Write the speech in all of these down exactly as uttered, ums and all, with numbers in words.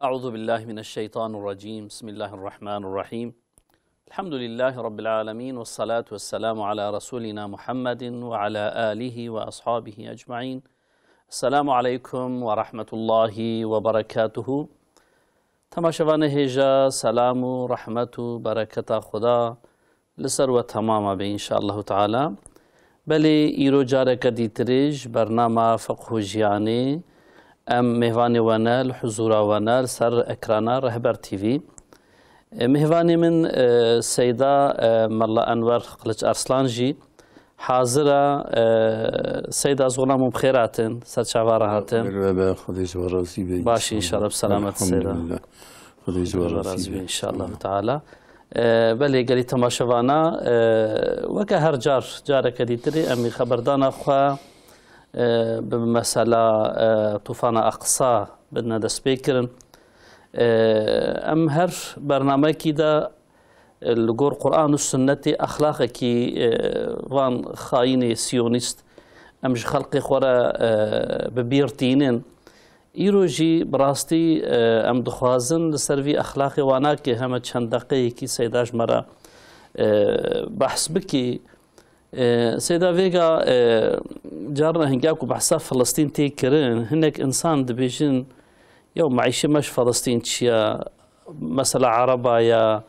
أعوذ بالله من الشيطان الرجيم. بسم الله الرحمن الرحيم. الحمد لله رب العالمين، والصلاة والسلام على رسولنا محمد وعلى آله وأصحابه أجمعين. السلام عليكم ورحمة الله وبركاته. Temaşevanê hêja, selam û rehmet û bereketa Xuda li ser we temama be, înşallahu teala. Belê, îro careke dîtirê ji bernama Fiqh û Jiyanê em mêvanê we ne, li huzûra we ne, li ser ekrana Rehber T V. E, mêvanê min, e, Seyda, e, Mela Enwer Qiliç Arslan jî hazir e. E, Seyda, ez xulam û bi xêr hatin, ser çava re hatin. Xêr we be, Xwedê ji we razî be, înşallah. Baş, înşallah, bi selamet, Seyda. Elhamdulillah. Xwedê ji we razî be, înşallah teala. E, belê, gelî temaşevana, e, weke her car, careke dîtirî em ê xeberdana xwe, e, bi mesela, e, Tufana Aqsa bidine destpêkirin. E, em her bernamekî de, e, li gor Quran û Sunnetê exlaqekî, e, van xayînê siyonîst em ji xelqê xwe re, e, bi bîr tînin. Îro jî bi rastî, e, em dixwazin li ser vî exlaqê wanakê heme çend deqeyekî Seyda ji me re, e, behs bikî. E, Seyda, vêga, e, carna hinga ku behsa Filistîn tê kirin, hinek însan dibêjin, "Yew, meîşê me ji Filistîn çi ye? Mesela Ereba ye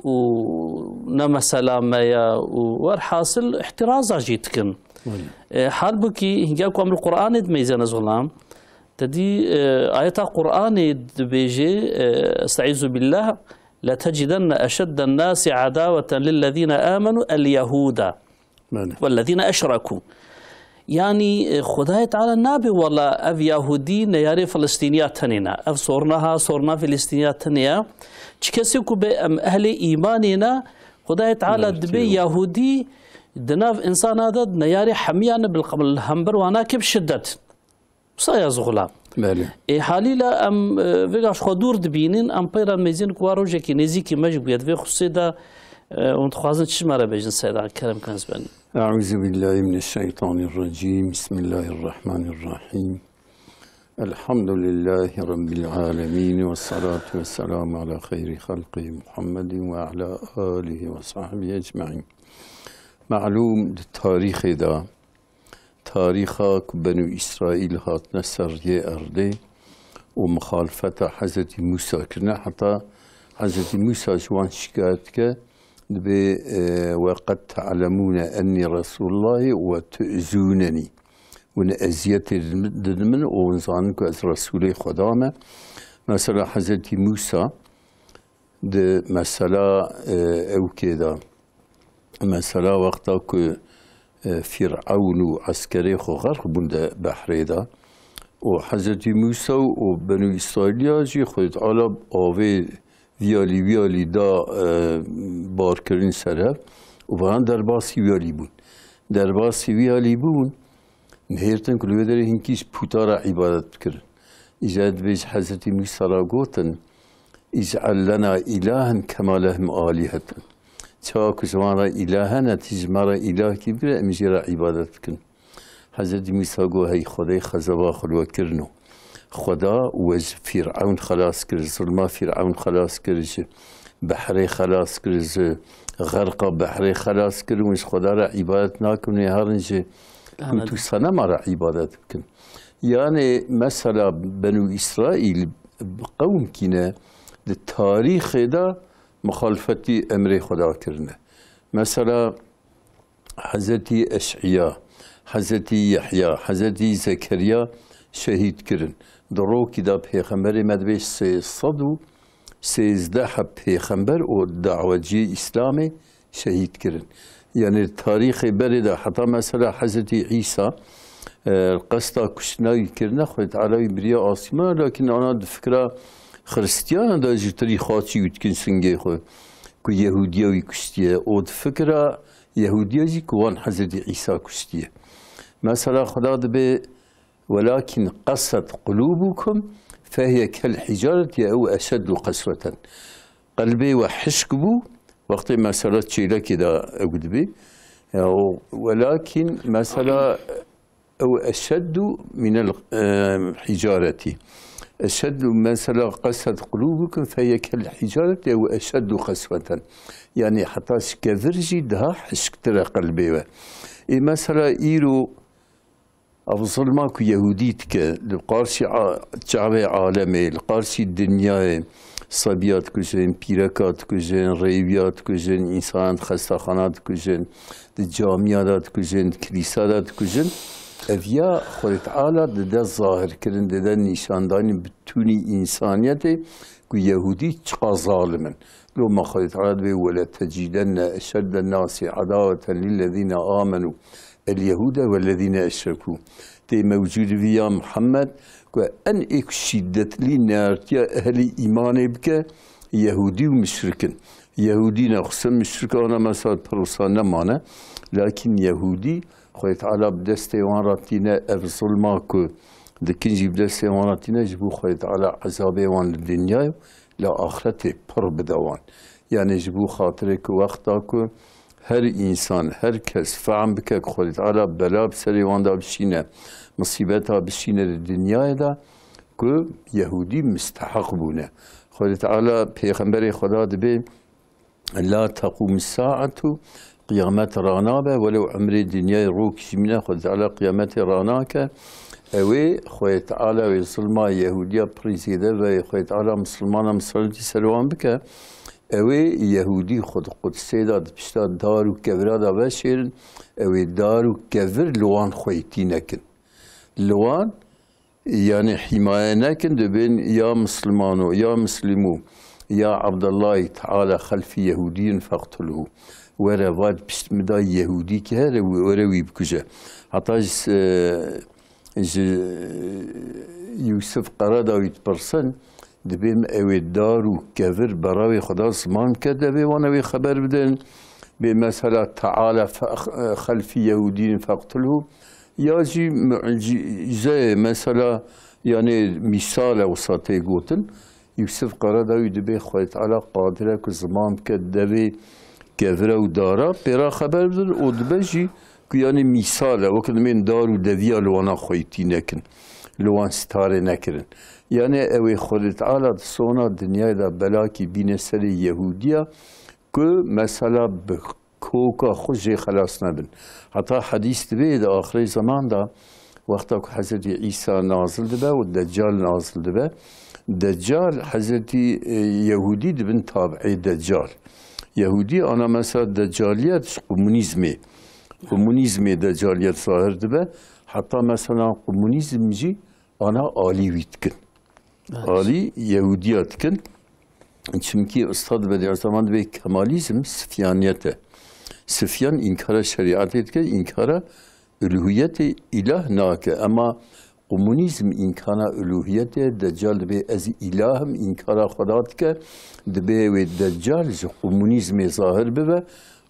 û ne mesela me ye" û werhasil îhtiraza jî dikin. Belê. E, halbukî hinga ku em li Quranê dimeyzene, ez xulam, te dî, e, ayeta Quranê dibêje, e, "Estaizu billah, leteciden eşedden nasi adaweten lillezine amenu el yehuda." Belê. "Wellezîne eşrekû." Yanî, e, Xwedayê Teala nabe wela ev Yahûdî neyarê Filistîniya tenê ne. Ev sorna ha, sorna Filistîniya tenê ye. Çi kesê ku be em ehlê îmanê ne, Xwedayê Teala dibe Yahûdî di nav însana de neyarê hemiyan e, bil, li hember wana ke bi şiddet. Wisa ya zixula. Belê. Ê, halîla em, e, vêga ji xwe dûr dibînin, em peyran mêzin ku wa rojekî nêzîkî me jî bûye. Di vê xusê de, e, hûn dixwazin çi ji me re bêjin, Seyda? Kerem kin ez benim. Eûzubillahimineşşeytanirracîm. Bismillahirrahmanirrahîm. Elhamdulillahirabbil alemîn ve salatu ve selamu ala xeyrî xelqî Muhammedin ve ala alihi ve sahbihi ecmaîn. Malûm, di tarîxê de tarîxa ku Benû Îsraîl hatine ser riyê erdê û mixalifeta Hezretî Mûsa kirine, heta Hezretî Mûsa ji wan şikayet dike, dibê, e, "We qed te'lemûne ennî Resûlullahî we tu'zûnenî." Hûn eziyetê didin min û hûn zanin ku ez Resûlê Xweda me. Mesela Hezretî Mûsa di mesela, e, ewkê de, mesela wexta ku, e, Fîr'ewn û eskerê xwe xerq bûn de behrê de û Hezretî Mûsa û Benû Îsraîliya jî Xwedê Teala avê viyalî, viyalî da, e, barkirin ser hev û varan derbasî viyalî bûn. Derbasî viyalî bûn, nihêrtin ku li wê derê hinkî ji pûta re îbadet bikirin. Îca dibêje Hezretî Mûsa ra gotin, "Îc'el lena îlahen kema lehim alîhetun." Çawa ku ji wan re îlah hene, tî ji me re îlahekî bigire, em jê re îbadet bikin. Hezretî Mûsa got, "Hey Xwedê, xezeba xwe li we kirino. Xweda we ji Fîr'ewn xelas kir, ji zilma Fîr'ewn xelas kir, ji behrê xelas kir, ji xerqa behrê xelas kir, hûn ji Xweda re îbadet nakin, hûn ê herin ji pût û senema re îbadet bikin." Yanê mesela Benû Îsraîl qewmkî ne di tarîxê de muxalifetî emrê Xweda kirine. Mesela Hezretî Eş'iya, Hezretî Yehya, Hezretî Zekeriya şehîd kirin. Di rokî de Pêxemberê me dibê sê sed û sêzdeh heb pêxember û daweciyê Îslamê şehîd kirin. Yanî tarîxê berê de heta mesela Hezretî Îsa, e, qesta kuştina wî kirine, Xwedê Teala wî biriye asîmana, lakin ana di fikra Xiristiyana de ji tirî xaçî wî dikin singê xwe, ku Yehûdiya wî kuştiye û di fikra Yehûdiya jî ku wan Hezretî Îsa kuştiye. Mesela Xweda dibê, "Welakin qeset qulûbukum fehiye kel hicareti ew eşeddu qesweten." Qelbê we hişk bû, wextê mesela çêlekê de ew dibê. Ya, o, welakin mesela ew eşeddu minel, e, hicareti. Eşeddu mesela qeset qulubukum feye kel hicareti ew eşeddu qesweten. Yani heta ji kevir jî daha hişktir e qelbê we. Ê mesela îro ev zilma ku Yehûdî dike li qarşî a-, çavê alemê, li qarşî dinyayê, sebiya dikujin, pîreka dikujin, rêwiya dikujin, însanan di xestaxana dikujin, di camiya de dikujin, di kilîsa de dikujin. Ev ya Xwedê Teala dide zahirkirin, dide nîşandanî bitûnî însaniyetê ku Yehûdî çiqa zalim in. Loma Xwedê Teala dibê, "Weletecîdenne eşedden nasi edaweten lillezîne amenû el-Yehûde wellezîne eşrekû." Tê mewcûd vî ya Muhammed ku en êk şîdetlî neartiya ehlî îmanê bike, Yehûdî û muşrik in. Yehûdî nexusin muşrik ana mesela pir wisa nemane. Lakîn Yehûdî Xwedê Teala bi destê wan re tîne, ev zulma ku dikin jî bi destê wan re tîne, ji bo Xwedê Teala ezabê wan li dinyayê, li axretê pir bide wan. Yani ji bo xatirê ku wexta ku her însan, her kes fehm bike ku Xwedê Teala bela bi serê wan de bişîne, misîbeta bişîne di dinyayê de, ku Yehûdî misteheq bûne. Xwedê Teala pêxemberê Xweda dibê, "La teqûmu saetu", qiyamet ranabe, welew emrê dinyayê rok jî mîne, Xwedê Teala qiyametê ranake. Ew ê Xwedê Teala wê zilma Yehûdiya pirî zêde ve, Xwedê Teala misilmana miseletî ser wan bike. Ew ê Yehûdî xwe di Qudsê de, di pişta dar û kevira de veşêrin. Ew ê dar û kevir li wan xweytî nekin. Li wan, yani, hîmaye nekin, dibên ya Misilmano, ya Misilîmo, ya Abdullahî teala xelfî Yehûdiyîn feqtulhu. Were, va di pişt min de Yehûdî ki here, were wî bikuje. Heta ji, e, ji Yûsif Qeredawî dipirsin, dibên ew ê dar û kevir berawê xwe da ziman bike, devê wan ew ê xeber bidin. Bê mesela teala fe-, xelfî Yehûdiyîn feqtulhu. Ya jî mucîze, mesela, yani mîsal e wisa tê gotin. Yûsif Qeredawî dibê Xwedê Teala qadir e ku ziman bike devê kevira û dara, pê re xeber bidin û dibe jî ku yani mîsal e, wekî dimên dar û deviya li wana xweytî nekin, li wan sitarê nekirin. Yani ew ê Xwedê Teala di sona dinyayê de belakî bîne serê Yehûdiya ku mesela bi koka xwe jê xelas nebin. Heta hedîs dibe di axirê zeman de, wexta ku Hezretî Îsa nazil dibe û Deccal nazil dibe, Deccal, Hezretî, e, Yehûdî dibin tabi'ê Deccal. Yehûdî ana mesela Deccaliyet ji komunîzmê, komunîzmê Deccaliyet zahir dibe. Heta mesela komunîzm jî ana alî wî dikin. Evet. Alî Yehûdiya dikin. Çimkî Ustad Bediüzzaman dibê Kemalîzm sifyaniyet e. Sifyan înkara şerîetê dike, înkara uluhiyetê îlah nake. Ema komunîzm înkara uluhiyetê, Deccal dibê ez îlah im, înkara Xweda dike, dibê wê Deccal ji komunîzmê zahir bibe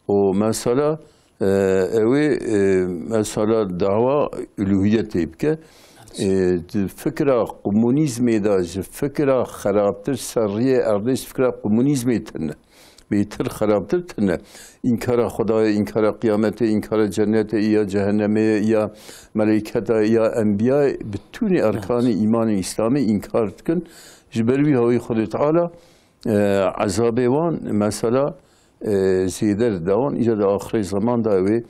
û mesela, e, ew ê, e, mesela dawa uluhiyetê bike. E, di fikra komunîzmê de ji fikra xerabtir ser riyê erdê ji fikra komunîzmê tune. Bêtir xerabtir tune. Înkara Xwedayê, înkara qiyametê, înkara cennetê ya cehennemê ya meleyketa ya enbiyayê, bitûnê erkanê îmanê îslamê înkar dikin. Ji ber wî hawî Xwedê Teala, e, ezabê wan, mesela, e, zêde li dewan, îca di axirê zeman de wê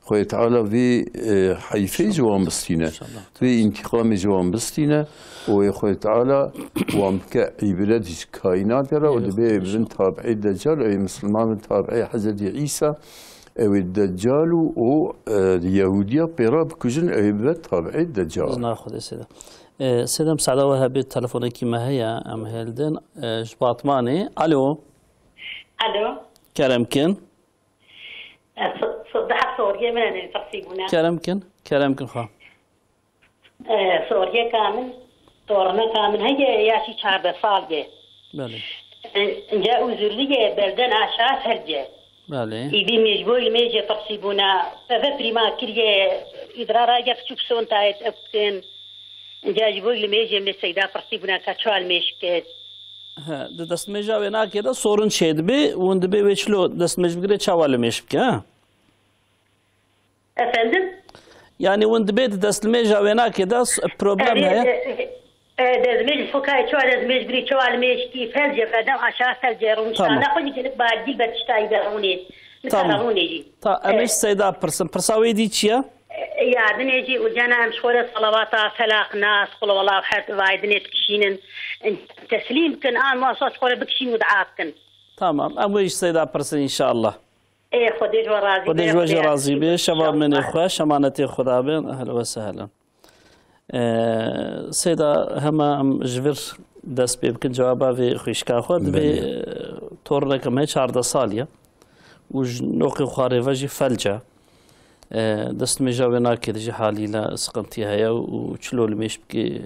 Xwedê Teala vê, e, heyfê ji wan bistîne. Înşallah. Vê întîqamê ji wan bistîne û wê Xwedê Teala wan bike îbret ji kaînatê re û dibê bibin tabi'ê Deccal, ê misilman bin tabi'ê Hezretî Îsa, ew ê Deccal û, û, e, Yehûdiya pê re bikujin, ew ê bibe tabi'ê Deccal. Zina Xwedê sêde. E, Sêdem Se'da we hebê telefonekî me heye, em hêldin. E, ji Batmanê. Alo. Alo. Kerem kin. E, so-, so-, daha soriyê min e, pirsî bûne. Kerem kin. Kerem kin xwe. E, soriyeka min, torneka min heye, yaşî çardeh sal ye. Belê. E, ince uzurliyê belden aşağı serce. Belê. Îdî mecbûr li mêjê pirsî bûne. Peve prîma kiriye, îdrara yek çûk sontayê ev kitin. Ince ji bo li mêjê min seyda pirsî bûne ka çal mêj kir. He, di destmêja wê nakê de sorin çêdibê, hûn dibê wê çilo destmêj bigire, çawa limêj bike, ha? Efendim? Yani hûn dibê di destmêja wê nakê de s-, problem Erê, heye? E, e, E, dezmêj xwe ka çawa dezmêj birî, çawa li mêşkî felce, berdem aşağı felce rûnişta. Tamam. Ne xwe jî gelek bagîl be tiştayî be rûnê. Nikare Tamam. rûnê jî. Ta, em E. ê ji Seyda pirsin. Pirsa wê dî çi ye? E, ya dinê jî û cena em ji xwe re salawata, felaq, nas, qul huwallahu ehad, vay dinê dikişînin. Teslîm bikin, an wasa ji xwe re bikişîn û dua bikin. Tamam. Em wê ji Seyda pirsin înşallah. Ê, Xwedê ji we razî Xwedê be, ji we jî Xwedê razî be. Şeva Şeva. menê xwe, şemanetê Xweda bin. Ehlen ve sehlen. Ee, Seyda, hema em ji vir dest pê bikin, cewaba vê xwişka xwe. Divê, Belê. e, torneke me çardeh sal ye. Û ji noqê xwarê ve jî felc e. Ee, destmêja wê nake, dijî halîle sıkıntı heye û çilo li mêş bike, e,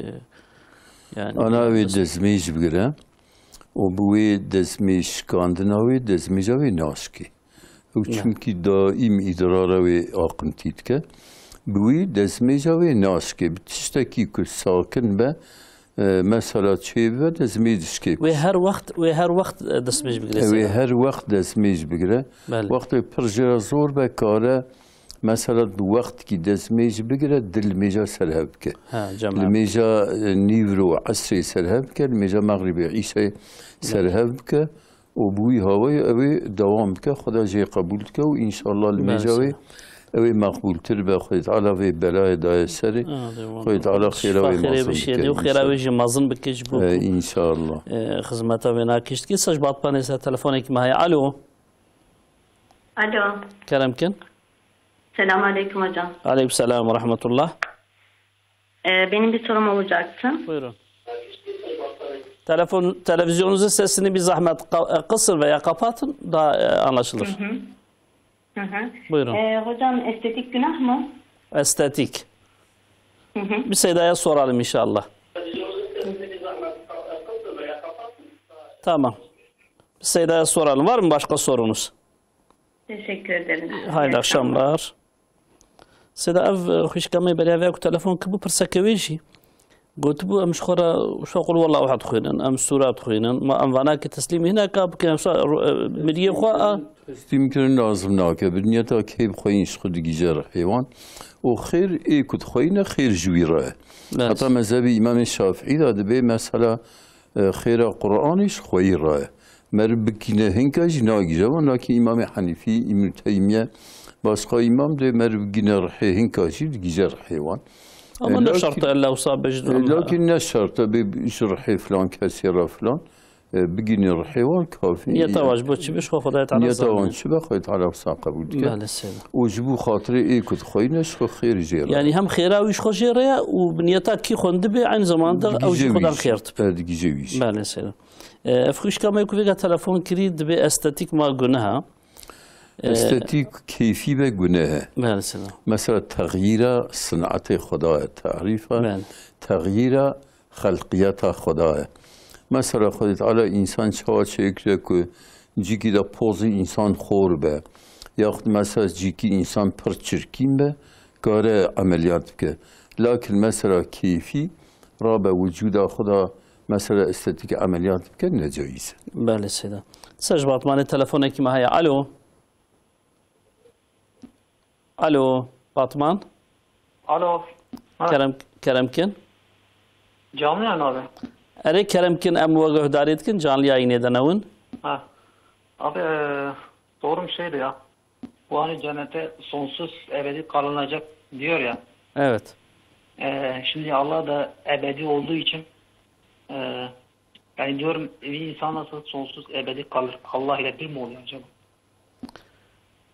yani Ana wê dest- dezmêj bigire û bi wê dezmêj şikandina wê dezmêja wê naşkê. Ew Ne. çimkî daîm îdrara wê aqintî dike. Bi wî dezmêja wê naşkê. Bi tiştekî ku sakin be, e, mesela çêbibe, dezmêj dişkê. Wê her wext, wê her wext, e, destmêj bigire Wê Seyda. her wext dezmêj bigire. Belê. Wextê pir jê re zor be, kare mesela bi wextkî dezmêj bigire, di limêja serhev bike. Ha, cem Limêja, e, nîvro esrê serhev bike, limêja mexribê îşayê serhev bike. Û bi wî hawayê ew ê dewam bike, Xweda jê qebûl dike û înşallah li Belê, mêja wê sağ ol. ew ê meqbûltir be. Xwedê Teala vê belayê daye serê. Ah, de Xwedê Teala xêra wê Şifa xêrê mezin bişêne bike û xêra înşallah. wê jî mezin bike ji bo Ee, ku, înşallah. e, xizmeta wê nakişt ki. Saç batpanê ser telefonekî me heye. Alo. Alo. Kerem kin. Selamun aleyküm hocam. Aleyküm selam ve rahmetullah. Ee, benim bir sorum olacaktı. Buyurun. Telefon, televizyonunuzun sesini bir zahmet ka-, e, kısın veya kapatın, daha, e, anlaşılır. Hı hı. Hı hı. Buyurun. Ee, hocam, estetik günah mı? Estetik. Hı hı. Bir Seyda'ya soralım inşallah. Tamam. Bir Seyda'ya soralım. Var mı başka sorunuz? Teşekkür ederim. Hayırlı akşamlar. Seyda, ev, e, xwişka me beriya vê ku telefon kibû, pirseke wê jî gotibû, em ji xwe re wisa qul wallahu ehad dixwînin, em sûra dixwînin, ma em vanakê teslîmî hineka bikin, em wisa, e, miriyê xwe a. Teslîm kirin lazim nake. Bi niyeta kê bixweyîn ji xwe digihîje rihê wan. Û xêr ê ku dixweyîne xêr ji wî re ye. Evet. Heta mezhebê Îmamê Şafîî de dibê mesela, e, xêra Qur'anê ji xweyî re ye. Meriv bigihîne hinka jî nagihîje. Welakin Îmamê Henîfî, Îbnû Teymîye, başqa îmam dê meriv bigihîne rihê hinka jî digihîje rihê wan. Ama E, ne lakin şart e, illa wisa bêjin e, ama. Lakin ne şart e bê ji rihê filan kesê re filan, e, bigihîne rihê wan kafî. Niyeta wan ji bo çi be, ji xwe Xwedayê Teala Niyeta wan zanî. çi be, Xwedê Teala wisa qebûl dike. Belê, seyda. Û ji bo xatirê ê ku dixweyîne ji xwe xêr jê re. Yani hem xêra wî ji xwe jê re ye û bi niyeta kî xwe dibe, aynı zamanda ew jî Digihîje xwedan wî jî. xêr dibe. E, digihîje wî jî. Belê, seyda. E, ev xwişka me ku vêga telefon kirî, dibê estetîk ma guneh e. E, Estetîk keyfî be guneh e. Belê, seyda. Mesela texyîra sinetê Xweda ye, tarîfa Belê. texyîra xelqiyeta Xweda ye. Mesela Xwedê Teala însan çawa çêkiriye ku cîkî de pozî însan xor be, yaxud mesela cîkî însan pir çirkîn be, kare emeliyat bike. Lakin mesela keyfî rabe wicûda xwe de mesela estetîk emeliyat bike, necayîz e. Belê seyda. Ser ji Batmanê telefonekî me heye. Alo. Alo, Batman. Alo. Ha. Kerem, kerem kin. Canlı yayın abi. Erê kerem kin, em we guhdarî dikin, canlı yayınê de newin. Ha. Abi, e, sorum şeydi ya. Bu hani cennete sonsuz ebedi kalınacak diyor ya. Evet. E, şimdi Allah da ebedi olduğu için, e, yani diyorum, bir insan nasıl sonsuz ebedi kalır? Allah ile bir mi oluyor acaba?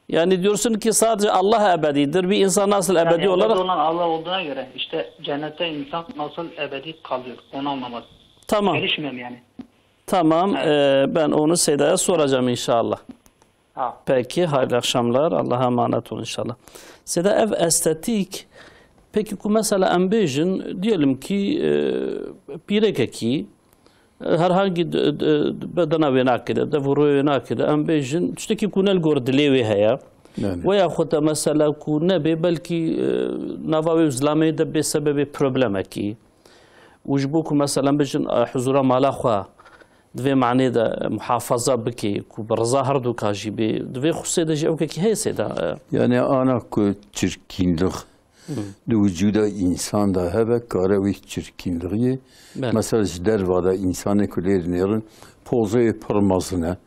Yani diyorsun ki sadece Allah ebedidir. Bir insan nasıl Yani ebedi ebedi olarak olan Allah olduğuna göre işte cennette insan nasıl ebedi kalıyor? Onu anlamadım. Tamam. Gelişmiyorum yani. Tamam, Evet. e, ben onu Seyda'ya soracağım inşallah. Ha. Peki, hayırlı akşamlar. Allah'a emanet olun inşallah. Seyda, ev estetik, peki ku mesela em bêjin, diyelim ki, e, pîrekekî, e, herhangi d-, d-, bedena wê nakide, dev û rûyê wê nakide, em bêjin, tiştekî ku ne li gor dilê wê heye. Yani. Veya xwe te mesela ku nebê, belkî, e, nava wê û zilamê de bê sebebê problemekî. Û ji bo ku mesela bêjin, e, huzura mala xwe di vê manê de muhafaza bike, ku bi riza her du ka jî bê, di vê xusê de jî ewkekî heye seyda, e. Yani ana ku çirkînlik Di wicûda însan de hebe, kare wî çirkînlixiyê. Belê. Mesela ji derva de însanê ku lê dinêrin, pozeyê pir mezin e,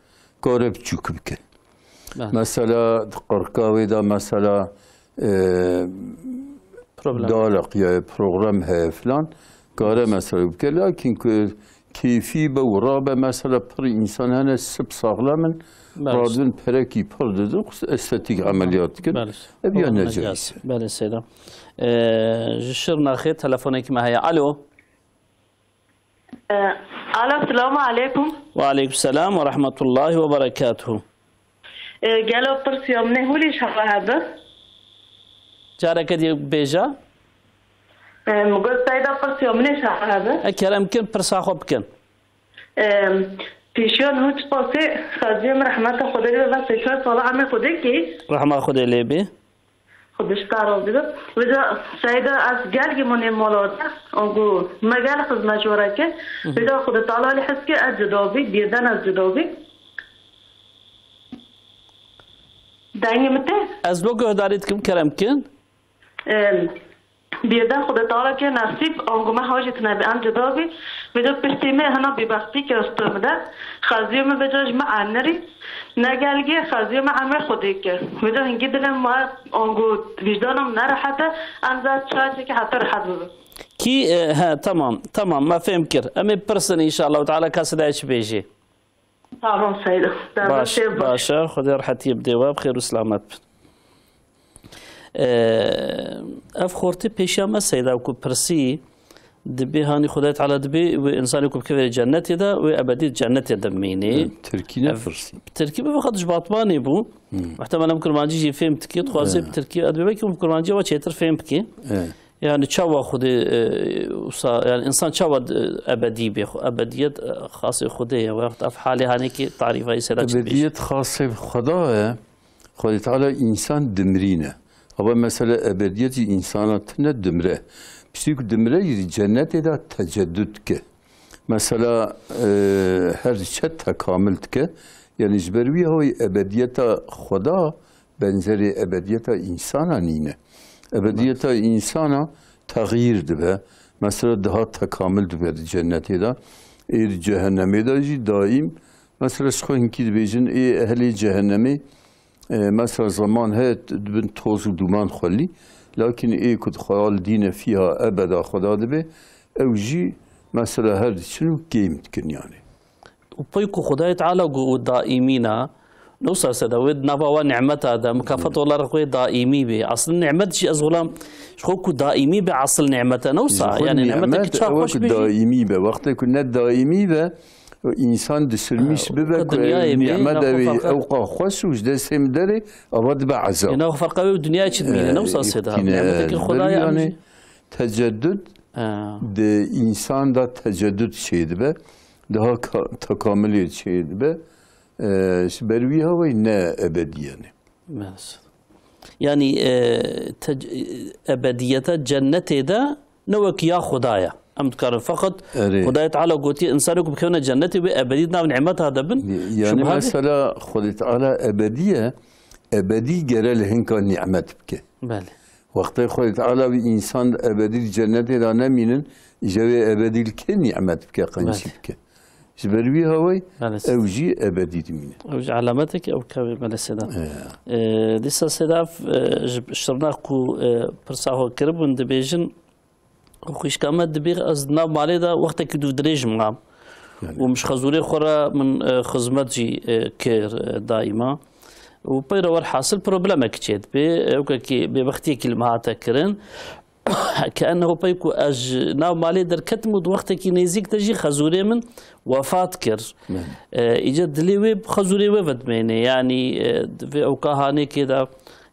kare biçûk bike. Belê. Mesela di qirka wê de mesela, e, Problem. Daleq ya program heye filan, kare mesela bike. Lakin ku keyfî be û rabe mesela pir însan hene sip saxlem in, Belê. Radibin perekî pir didin, estetîk emeliyat dikin. Belê. Ev ya Tamam, necaiz. Belê Seyda. Ee, ji Şirnaxê telefonekî me heye. Alo. Ee, Alo, selamu aleykum. Ve aleykum selam ve rahmetullahi ve berekatuhu. Ee, gelo pirsiya min ê hûlî şawa hebe? Careke dî bêje. Ee, min got Seyda pirsiya min ê şawa hebe? E, kerem kin pirsa xwe bikin. Ee, pêşiya niha çi pasê xeziyê min rehmeta Xwedê lê be, pêşiya sala emê Xwedê kî. Rehma Xwedê lê bê. Xwedê ji te razî be. Vêca Seyda ez gelgî min ê mala te, ango me gel xizmet ji we re kir. Hı hı. Vêca Xwedê Teala lê hez ke ez cuda bî, birden ez cuda bî. Dengê min tê? Ez lo guhdarî dikim, kerem kin. Em, birden Xwedê Teala ke nesîb, ango me hajî tune bî, em cuda bî. Vêca piştî me hina bêbextî ke stû min de. Xeziyê min vêca ji min enirî. Ne gelgê, xeziyê min emê Xwedê kir. Vêca hingî dilê min ango wîcdana min nerehet e, em zat çaçekî heta rehet bibin. Kî, e, he, tamam, tamam, me fêm kir. Em ê pirsin înşallah Teala kesê de çi bêjê. Tamam Seyda. Baş, Derdest baş e, Xwedê rehetiyê bidê we, bi xêr û selamet bin. Ee, ev xortê pêşiya me Seyda ku pirsî, dibê hanî Xwedayê Teala dibê wê însanê ku bikeve cennetê de, wê ebedî cennetê de bimînê. Hı, tirkî ne Ev pirsî? Tirkî bi xwe ji Batmanê bû. Hı. Muhtemelen bi kurmancî jî fêm dikê, dixwaze Hı. bi tirkî, ez dibê belkî bi kurmancî ew çêtir fêm bikê. Hı. Yani çawa Xwedê, e, wisa, yani insan çawa, e, ebedî bê, ebediyet, e, xasê Xwedê ye, wext ev halê hanê ki tarîfa Seyda çi dibêje? Ebediyet xasê Xweda ye. Xwedê Teala însan dimrîne. Ava mesela ebediyetî însana tine dimre. Piştî ku dimre yî cennetê de teceddud dike. Mesela, e, her çet tekamil dike. Yani ji ber wî hawî ebediyeta Xweda benzerê ebediyeta însana nîne. Ebediyeta însana texyîr dibe. Mesela daha tekamil dibe di cennetê de. Ê di cehennemê de jî daîm, mesela ji xwe hinkî dibêjin, ê ehlê cehennemê, e, mesela zaman heye dibin toz û duman xwelî. Lakin ê ku dixwal dîne fîha ebeda Xweda dibe, ew jî mesela her diçin û kêm dikin yani. Û pey ku Xwedayê Teala got û daîmî ne, ne wisa Seyda, wê di nava wa nimeta de, mukafat olarak wê daîmî bê. Aslında nimet jî ez xulam, ji xwe ku daîmî be asıl nimet e, ne wisa? Ji xwe Yani nimet nimetekî çawa ew xweş ku bê jî. Daîmî be. Wextê ku ne daîmî be, însan disilmîş Ha, bibe ku ku dinyayê bê, nimet ne ew xwe ê, feqet ew qa xweş û ji destê min derê, ava dibe ezab. Ê, ne xwe ferqa wê û dinyayê çi dimîne, ne wisa Seyda? Nimetekî Xwedayê yani em jî. Teceddud Ha. Di însan de teceddud çêdibe, daha ka-, tekamilê çêdibe. E, ji ber wî hawayî ne ebedî yani. Maalesef. Yani, e, tec-, e, ebediyeta cennetê de ne wek ya Xuda ye. Em dikarin. Feqet Erê. Xudayê Teala gotiye, însanê ku bikevine cennetê wê ebedî di nav nimeta de bin. Yani Şubha be? Mesela Xwedê Teala ebedî ye, ebedî gere li hinka nimet bike. Belê. Wextê Xwedê Teala wî însan ebedî li cennetê de nemînin, îja wê ebedî li kê nimet bike, qencî Belê. Bike? Ji ber wî hawayî Belê. Ew jî ebedî dimîne. Ew jî alametek ew kevê belê Seyda. Ee. Ee, dîsa Seyda, e, ji Şirnex ku, e, pirsa xwe kiribûn, dibêjin, xwişka me dibê ez di nav malê de wextekî dûv dirêj mam. Yani. Û min ji xezûrê xwe re min, e, xizmet jî, e, kir, e, daîma. Û peyre werhasil problemek çêdibê, ewkekî bêbextiyekî li me hate kirin. Ke enneho pey ku ez ji nav malê derketim û di wextekî nêzîk de jî xezûrê min wefat kir. Belê. E, îca dilê wê bi xezûrê wê vedimêne. Yanî, e, di vê ewka hanêkê de,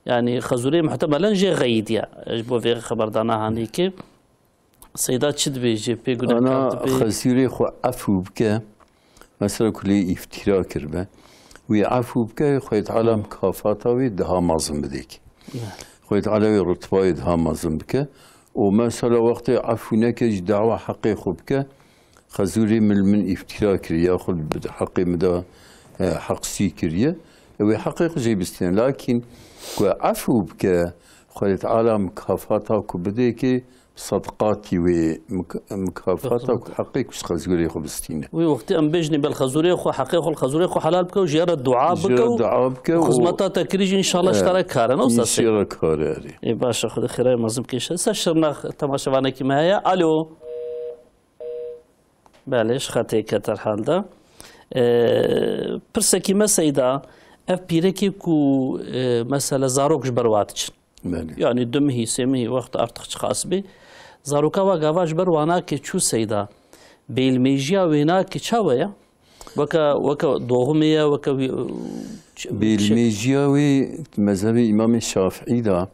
yanî xezûrê muhtemelen jê xeyidiye. Ji bo vê xeberdana hanêkê. Seyda çi dibêje? Pê gunehkar Ana dibê? Xezûrê xwe efû bike. Mesela ku lê îftîra kiribe. Wî efû bike, Xwedê Teala mukafata wî daha mezin bidêk. Belê. Xwedê Teala wî rutbayê daha mezin bike. Û mesela wextê efû neke jî dawa heqê xwe bike. Xezûrê min, min îftîra kiriye, ya xwe bi heqê min de, e, heqsî kiriye. Ew ê heqê xwe jê bistîne. Lakin ku efû bike, Xwedê Teala mukafata ku bidê kê, sadqatî wê mik-, mukafata ku heqê ku ji xezgurê xwe bistîne. Wî wextî em bêjinê bel xezûrê xwe, heqê xwe li xezûrê xwe helal bike û ji re dua bike û dua bike û xizmeta te kirî jî înşallah ji te re kare, ne wisa Seyda? Ji re kare, erê. Ê, baş e, Xwedê xêrayê mezin bikêşe. Ser Şirnex temaşevanekî me heye. Alo. Belê, ji xetê ket herhalde. Ee, pirsekî me Seyda, ev pîrekê ku, e, mesela zarok ji ber wa diçin. Belê. Yani du mihî, sê mihî wext artık çiqas bê. Zaroka wa gava ji ber wa nake çû Seyda. Bêlmêjiya wê nake çawe ya? Weke, weke doğumê ye, weke wî, ç-, Bêlmêjiya wê mezhebê Îmamê Şafîî de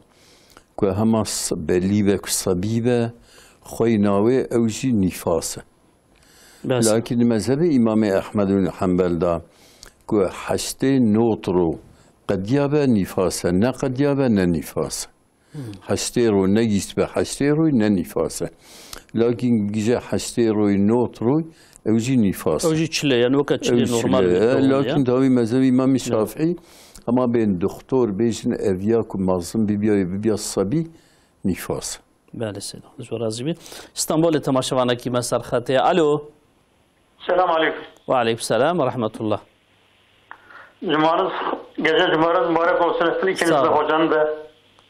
ku hema s-, belî be ku sebî be, xweyna wê ew jî nîfas e. Bes. Lakin mezhebê Îmamê Ehmed û Hembel de ku heştê not ro qediya be nîfas e, ne qediya be ne nîfas e. Hmm. Heştê ro negîst be heştê roy ne nîfas e. Lakin gije heştê roy not roy ew jî nîfas e. Ew jî çile, yani weke çilê normal çile, e, lakin dawî mezhebê Îmamê Şafîî hema bên doktor bêjin ev ya ku mezin bibiya, bibiya sebî nîfas e. Belê Seyda, ji we razî bî. Stenbolê temaşevanekî me ser xetê. Alo. Selam aleyküm. Ve aleyküm selam ve rahmetullah. Cumanız, gece cumanız mübarek olsun. Hepiniz ikiniz de, hocanın da.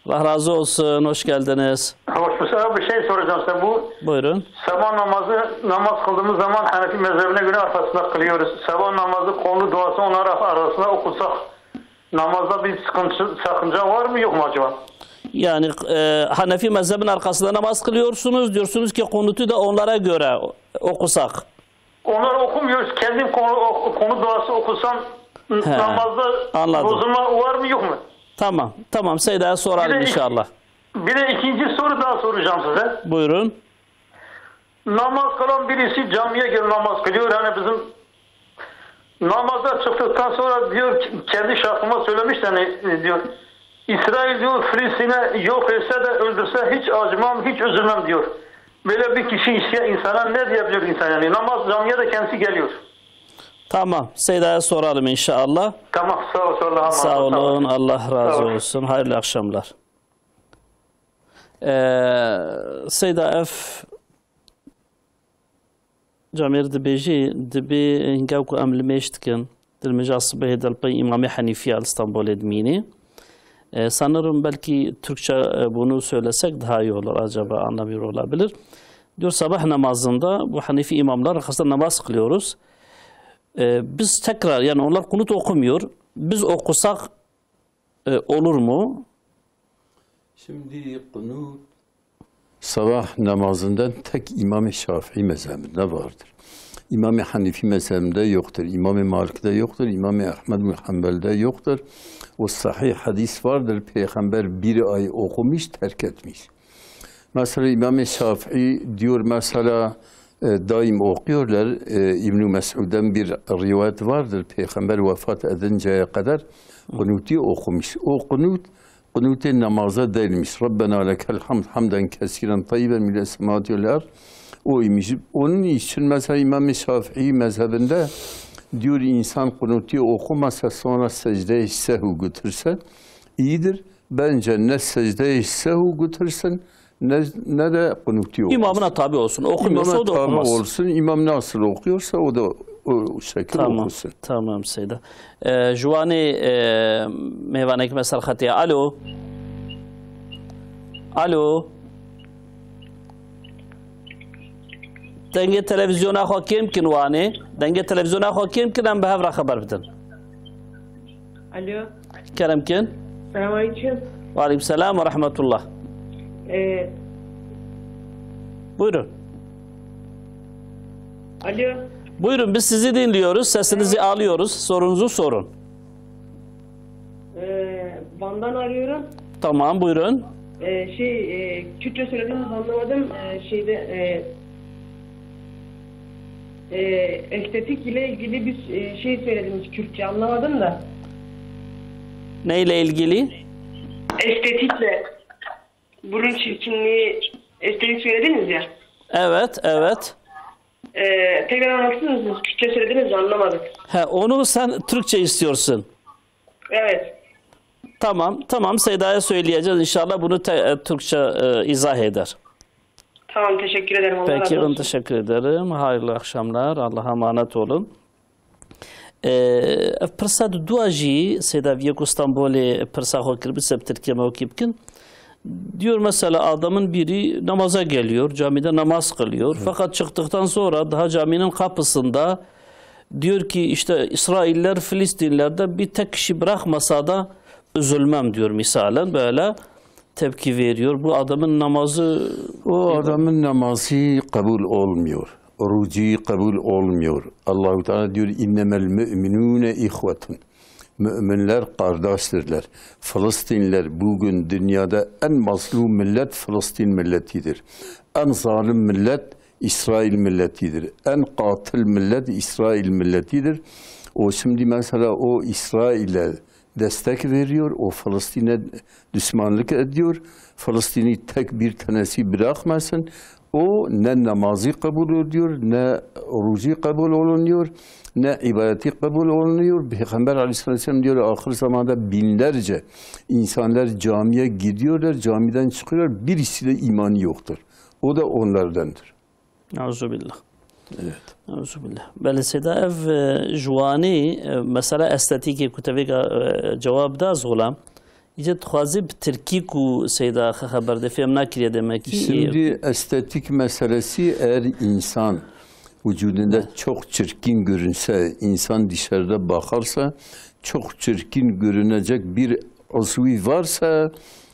Allah razı olsun, hoş geldiniz. Hoş bulduk. Abi, bir şey soracağım size. Bu Buyurun. Sabah namazı, namaz kıldığımız zaman Hanefi mezhebine göre arkasında kılıyoruz. Sabah namazı konu duası onlar arasında okusak namazda bir sıkıntı, sakınca var mı yok mu acaba? Yani, e, Hanefi mezhebin arkasında namaz kılıyorsunuz. Diyorsunuz ki kunutu da onlara göre okusak. Onları okumuyoruz. Kendim konu, o-, konu duası okusam n-, He, namazda anladım. Bozulma var mı yok mu? Tamam, tamam. Seyda'ya soralım Bir de ik-, inşallah. Bir de ikinci soru daha soracağım size. Buyurun. Namaz kılan birisi camiye gelip namaz kılıyor. Hani bizim namazda çıktıktan sonra diyor, kendi şahsıma söylemiş, hani diyor, İsrail diyor, Filistin'e yok etse de öldürse hiç acımam, hiç üzülmem diyor. Böyle bir kişi isteyen insana ne diyebilir insan yani? Namaz camiye de kendisi geliyor. Tamam, Seyda'ya soralım inşallah. Tamam, sağ ol, sağ ol, Allah'a emanet Sağ ol, sağ ol. Olun, Allah razı Sağ ol. Olsun. Hayırlı akşamlar. Ee, Seyda, ev camêr dibêjî, dibê hinga ku em limêj dikin, di limêja sibehê de li pey Îmamê Henîfiya li Stenbolê dimînê. E, sanırım belki Türkçe, e, bunu söylesek daha iyi olur. Acaba anlamıyor olabilir. Diyor, sabah namazında bu Hanefi imamlar arkasında namaz kılıyoruz. E, biz tekrar, yani onlar kunut okumuyor. Biz okusak, e, olur mu? Şimdi kunut sabah namazından tek İmam-ı Şafii mezhebinde vardır. İmam-ı Hanefi mezhebinde yoktur. İmam-ı Malik'te yoktur. İmam-ı Ahmed bin Hanbel'de yoktur. O sahih hadis vardır. Peygamber bir ay okumuş, terk etmiş. Mesela İmam-ı Şafii diyor, mesela, e, daim okuyorlar. E, İbn-i Mesud'dan bir rivayet vardır. Peygamber vefat edinceye kadar kunuti okumuş. O kunut, kunuti namaza değilmiş. Rabbena lekel hamd hamden kesiren tayyiben mile semavati vel ard. Oymuş. Onun için mesela İmam-ı Şafii mezhebinde diyor, insan kunuti okumasa sonra secde-i sehv götürse iyidir. Bence ne secde-i sehv götürsün, ne, ne de kunuti okusun. İmamına tabi olsun. Okumuyorsa İmamına o da tabi okumaz. Olsun. İmam nasıl okuyorsa o da o, o şekil Tamam, okusun. Tamam Seyda. Ee, ji wanê, e, mêvanekî me ser xetê. Alo. Alo. Dengê televizyona xwe kêm kin wanê. Dengê televizyona xwe kêm kin, em bi hev re xeber bidin. Alo. Kerem kin. Selamünaleyküm. Ve aleyküm selam ve rahmetullah. Ee, Buyurun. Alo. Buyurun, biz sizi dinliyoruz. Sesinizi alıyoruz. Sorunuzu sorun. Ee, Van'dan arıyorum. Tamam, buyurun. Ee, şey, e, Kürtçe söylediğinizi anlamadım. Ee, şeyde, e, e, estetik ile ilgili bir, e, şey söylediniz Kürtçe, anlamadım da. Neyle ilgili? Estetikle. Burun çirkinliği, estetik söylediniz ya. Evet, evet. Ee, tekrar anlatır mısınız? Kürtçe söylediniz de anlamadık. He, onu sen Türkçe istiyorsun. Evet. Tamam, tamam, Seyda'ya söyleyeceğiz inşallah, bunu te-, e, Türkçe, e, izah eder. Tamam, teşekkür ederim. Allah Peki, razı ben olsun. Teşekkür ederim. Hayırlı akşamlar. Allah'a emanet olun. Ee, ev pirsa di dua jî Seyda viye ku Stenbolê pirsa xwe kir, bi se bi Tirkiye me wekî bikin. Diyor mesela adamın biri namaza geliyor, camide namaz kılıyor. Fakat çıktıktan sonra daha caminin kapısında diyor ki işte İsrailler Filistinlerden bir tek kişi bırakmasa da üzülmem diyor misalen, böyle tepki veriyor. Bu adamın namazı O adamın namazı kabul olmuyor. Orucu kabul olmuyor. Allahu Teala diyor, "İnnemel müminune ihvetun." Müminler kardeştirler. Filistinler bugün dünyada en mazlum millet Filistin milletidir. En zalim millet İsrail milletidir. En katil millet İsrail milletidir. O şimdi mesela o İsrail'e destek veriyor, o Filistin'e düşmanlık ediyor. Filistin'i tek bir tanesi bırakmasın. O ne namazı kabul ediyor, ne orucu kabul olunuyor, ne ibadeti kabul olunuyor. Peygamber aleyhisselam diyor, ahir zamanda binlerce insanlar camiye gidiyorlar, camiden çıkıyorlar, birisi de imanı yoktur. O da onlardandır. Euzubillah. Evet. Euzubillah. Belê Seyda, ev, e, ji wanî, e, mesela estetîkê ku te vêga, e, cewab da zola, îca dixwazî bi tirkî ku Seyda xe-, xeber de fêm nakiriye demek ki, Şimdi e, estetik meselesi, eğer insan vücudunda Evet. çok çirkin görünse, insan dışarıda bakarsa, çok çirkin görünecek bir uzvi varsa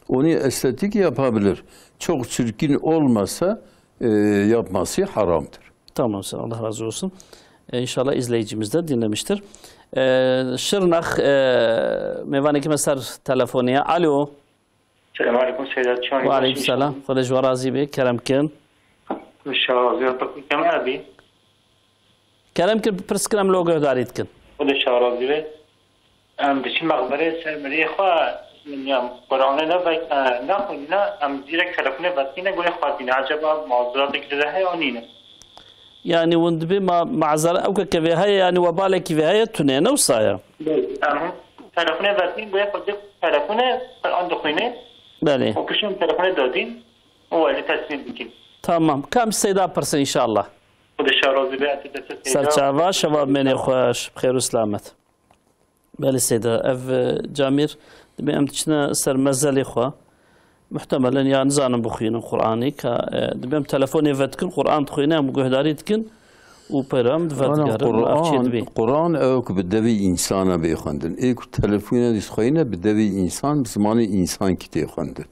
onu estetik yapabilir. Çok çirkin olmasa e, yapması haramdır. Tamam, sen Allah razı olsun. E, inşallah izleyicimiz de dinlemiştir. E, Şırnak, e, mêvanekî me ser telefonê ye. Alo. Selam aleyküm Seyda. Çawan Ve aleyküm selam. Xwedê ji we razî be. Kerem kin. Şaziya takım abi. Kerem kin, pirs kin, em lo guhdarî dikin. Xwedê şaziya be. Em diçin mexberê ser miriyê xwe, min ya Qur'anê ne vek-, e, nexwînîne, em direk telefonê vedkîne, gurê xwedîne. Eceba maziratek li heye an nîne? Yani hûn dibê ma-, mazeret ew ke vê heye, yani webalekî vê heye tune, ne wisa ye? Em telefonê vedkîn, gurê xwe dik telefonê Qur'an dixwîne. Belê. Û piştî em telefonê dadîn û welî teslîm dikin. Tamam. Kam Seyda pirsin inşallah. Xwedê şaziya be, ete dest Seyda. Serçava, şeva menê xweş, bi xêr û selamet. Belê Seyda, ev, e, camêr dibê em diçine ser mezelê xwe. Muhtemelen ya nizanin bixwînin Qur'anê, ka, e, dibê em telefonê vedikin, Qur'an dixwîne, em guhdarî dikin û peyra em Ana vedigerin, ev çê Qur'an, dibê. Qur'an ew ku bi devê insana bê xwendin. Ê ku telefonê dixwîne bi devê insan, bi zimanê insan ki tê xwendin.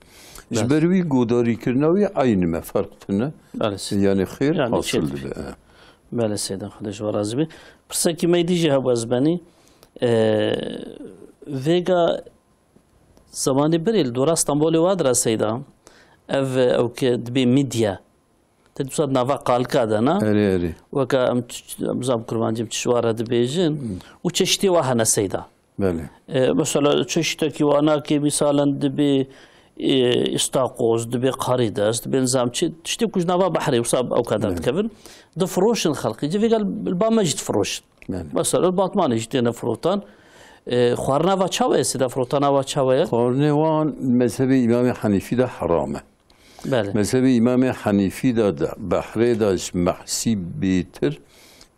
Ji Belê. ber wî godarîkirina wî eynî me, ferq tune. Belê Seyda. Yani xêr Yani hasil çê dibe. dibe. Belê Seyda, Xwedê ji we razî be. Pirsekî me dî jî hebû ez benî. E, vêga zemanê berê li dora Stenbolê wa dira Seyda. Ev, ew ke dibê midye. Te dîsa di nava qalika de, na? Erê, erê. Weke em ç-, ç-, em zam kurmancî em çi ji wa re dibêjin. Û çeşitê wa hene Seyda. Belê. E, mesela çeşitekî wa nakê, misalen dibê, e, îstakoz, dibê karides, dibê nizam çi, tiştê ku ji nava behrê wisa ew kadar Belê. dikevin. Difiroşin xelkî. Civêga li ba me jî difiroşin. Belê. Mesela li Batmanê jî têne firotan. E, xwarina va çawa ye, Seyda, firotana va çawa ye? Xwarinê wan mezhebê Îmamê Henîfî de heram e. Belê. Mezhebê Îmamê Henîfî de, de behrê de ji mehsî bêtir,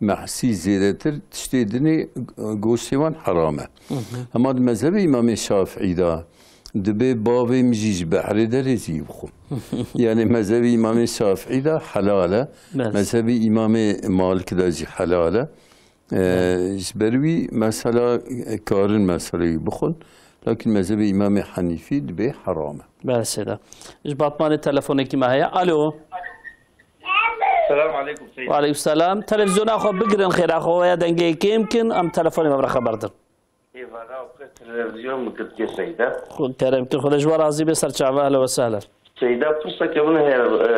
mehsî zêdetir tiştê dinê, e, goştê wan heram e. Hı hı. Hema di mezhebê Îmamê Şafîî de dibê bavê min jî ji behrê derê jî bixwe. Yani mezhebê Îmamê Şafîî de helal e. Belê. Mezhebê Îmamê Malik de jî helal e. Ee, ji ber wî mesela, e, karin meseleyî bixwin. Lakin mezhebê Îmamê Henîfî dibê heram e. Belê Seyda. Ji Batmanê telefonekî me heye. Alo. Selam aleyküm Seyda. Ve aleyküm selam. Televizyona xwe bigirin xêra xwe, ya dengê kêm kin, em telefonê me bi re xeber din. Êvara xwe televizyon min girtiye Seyda. Xwe kerem kin, Xwedê ji we razî be, ser çava, ehlen we sehlen. Seyda, pirseke min heye, e,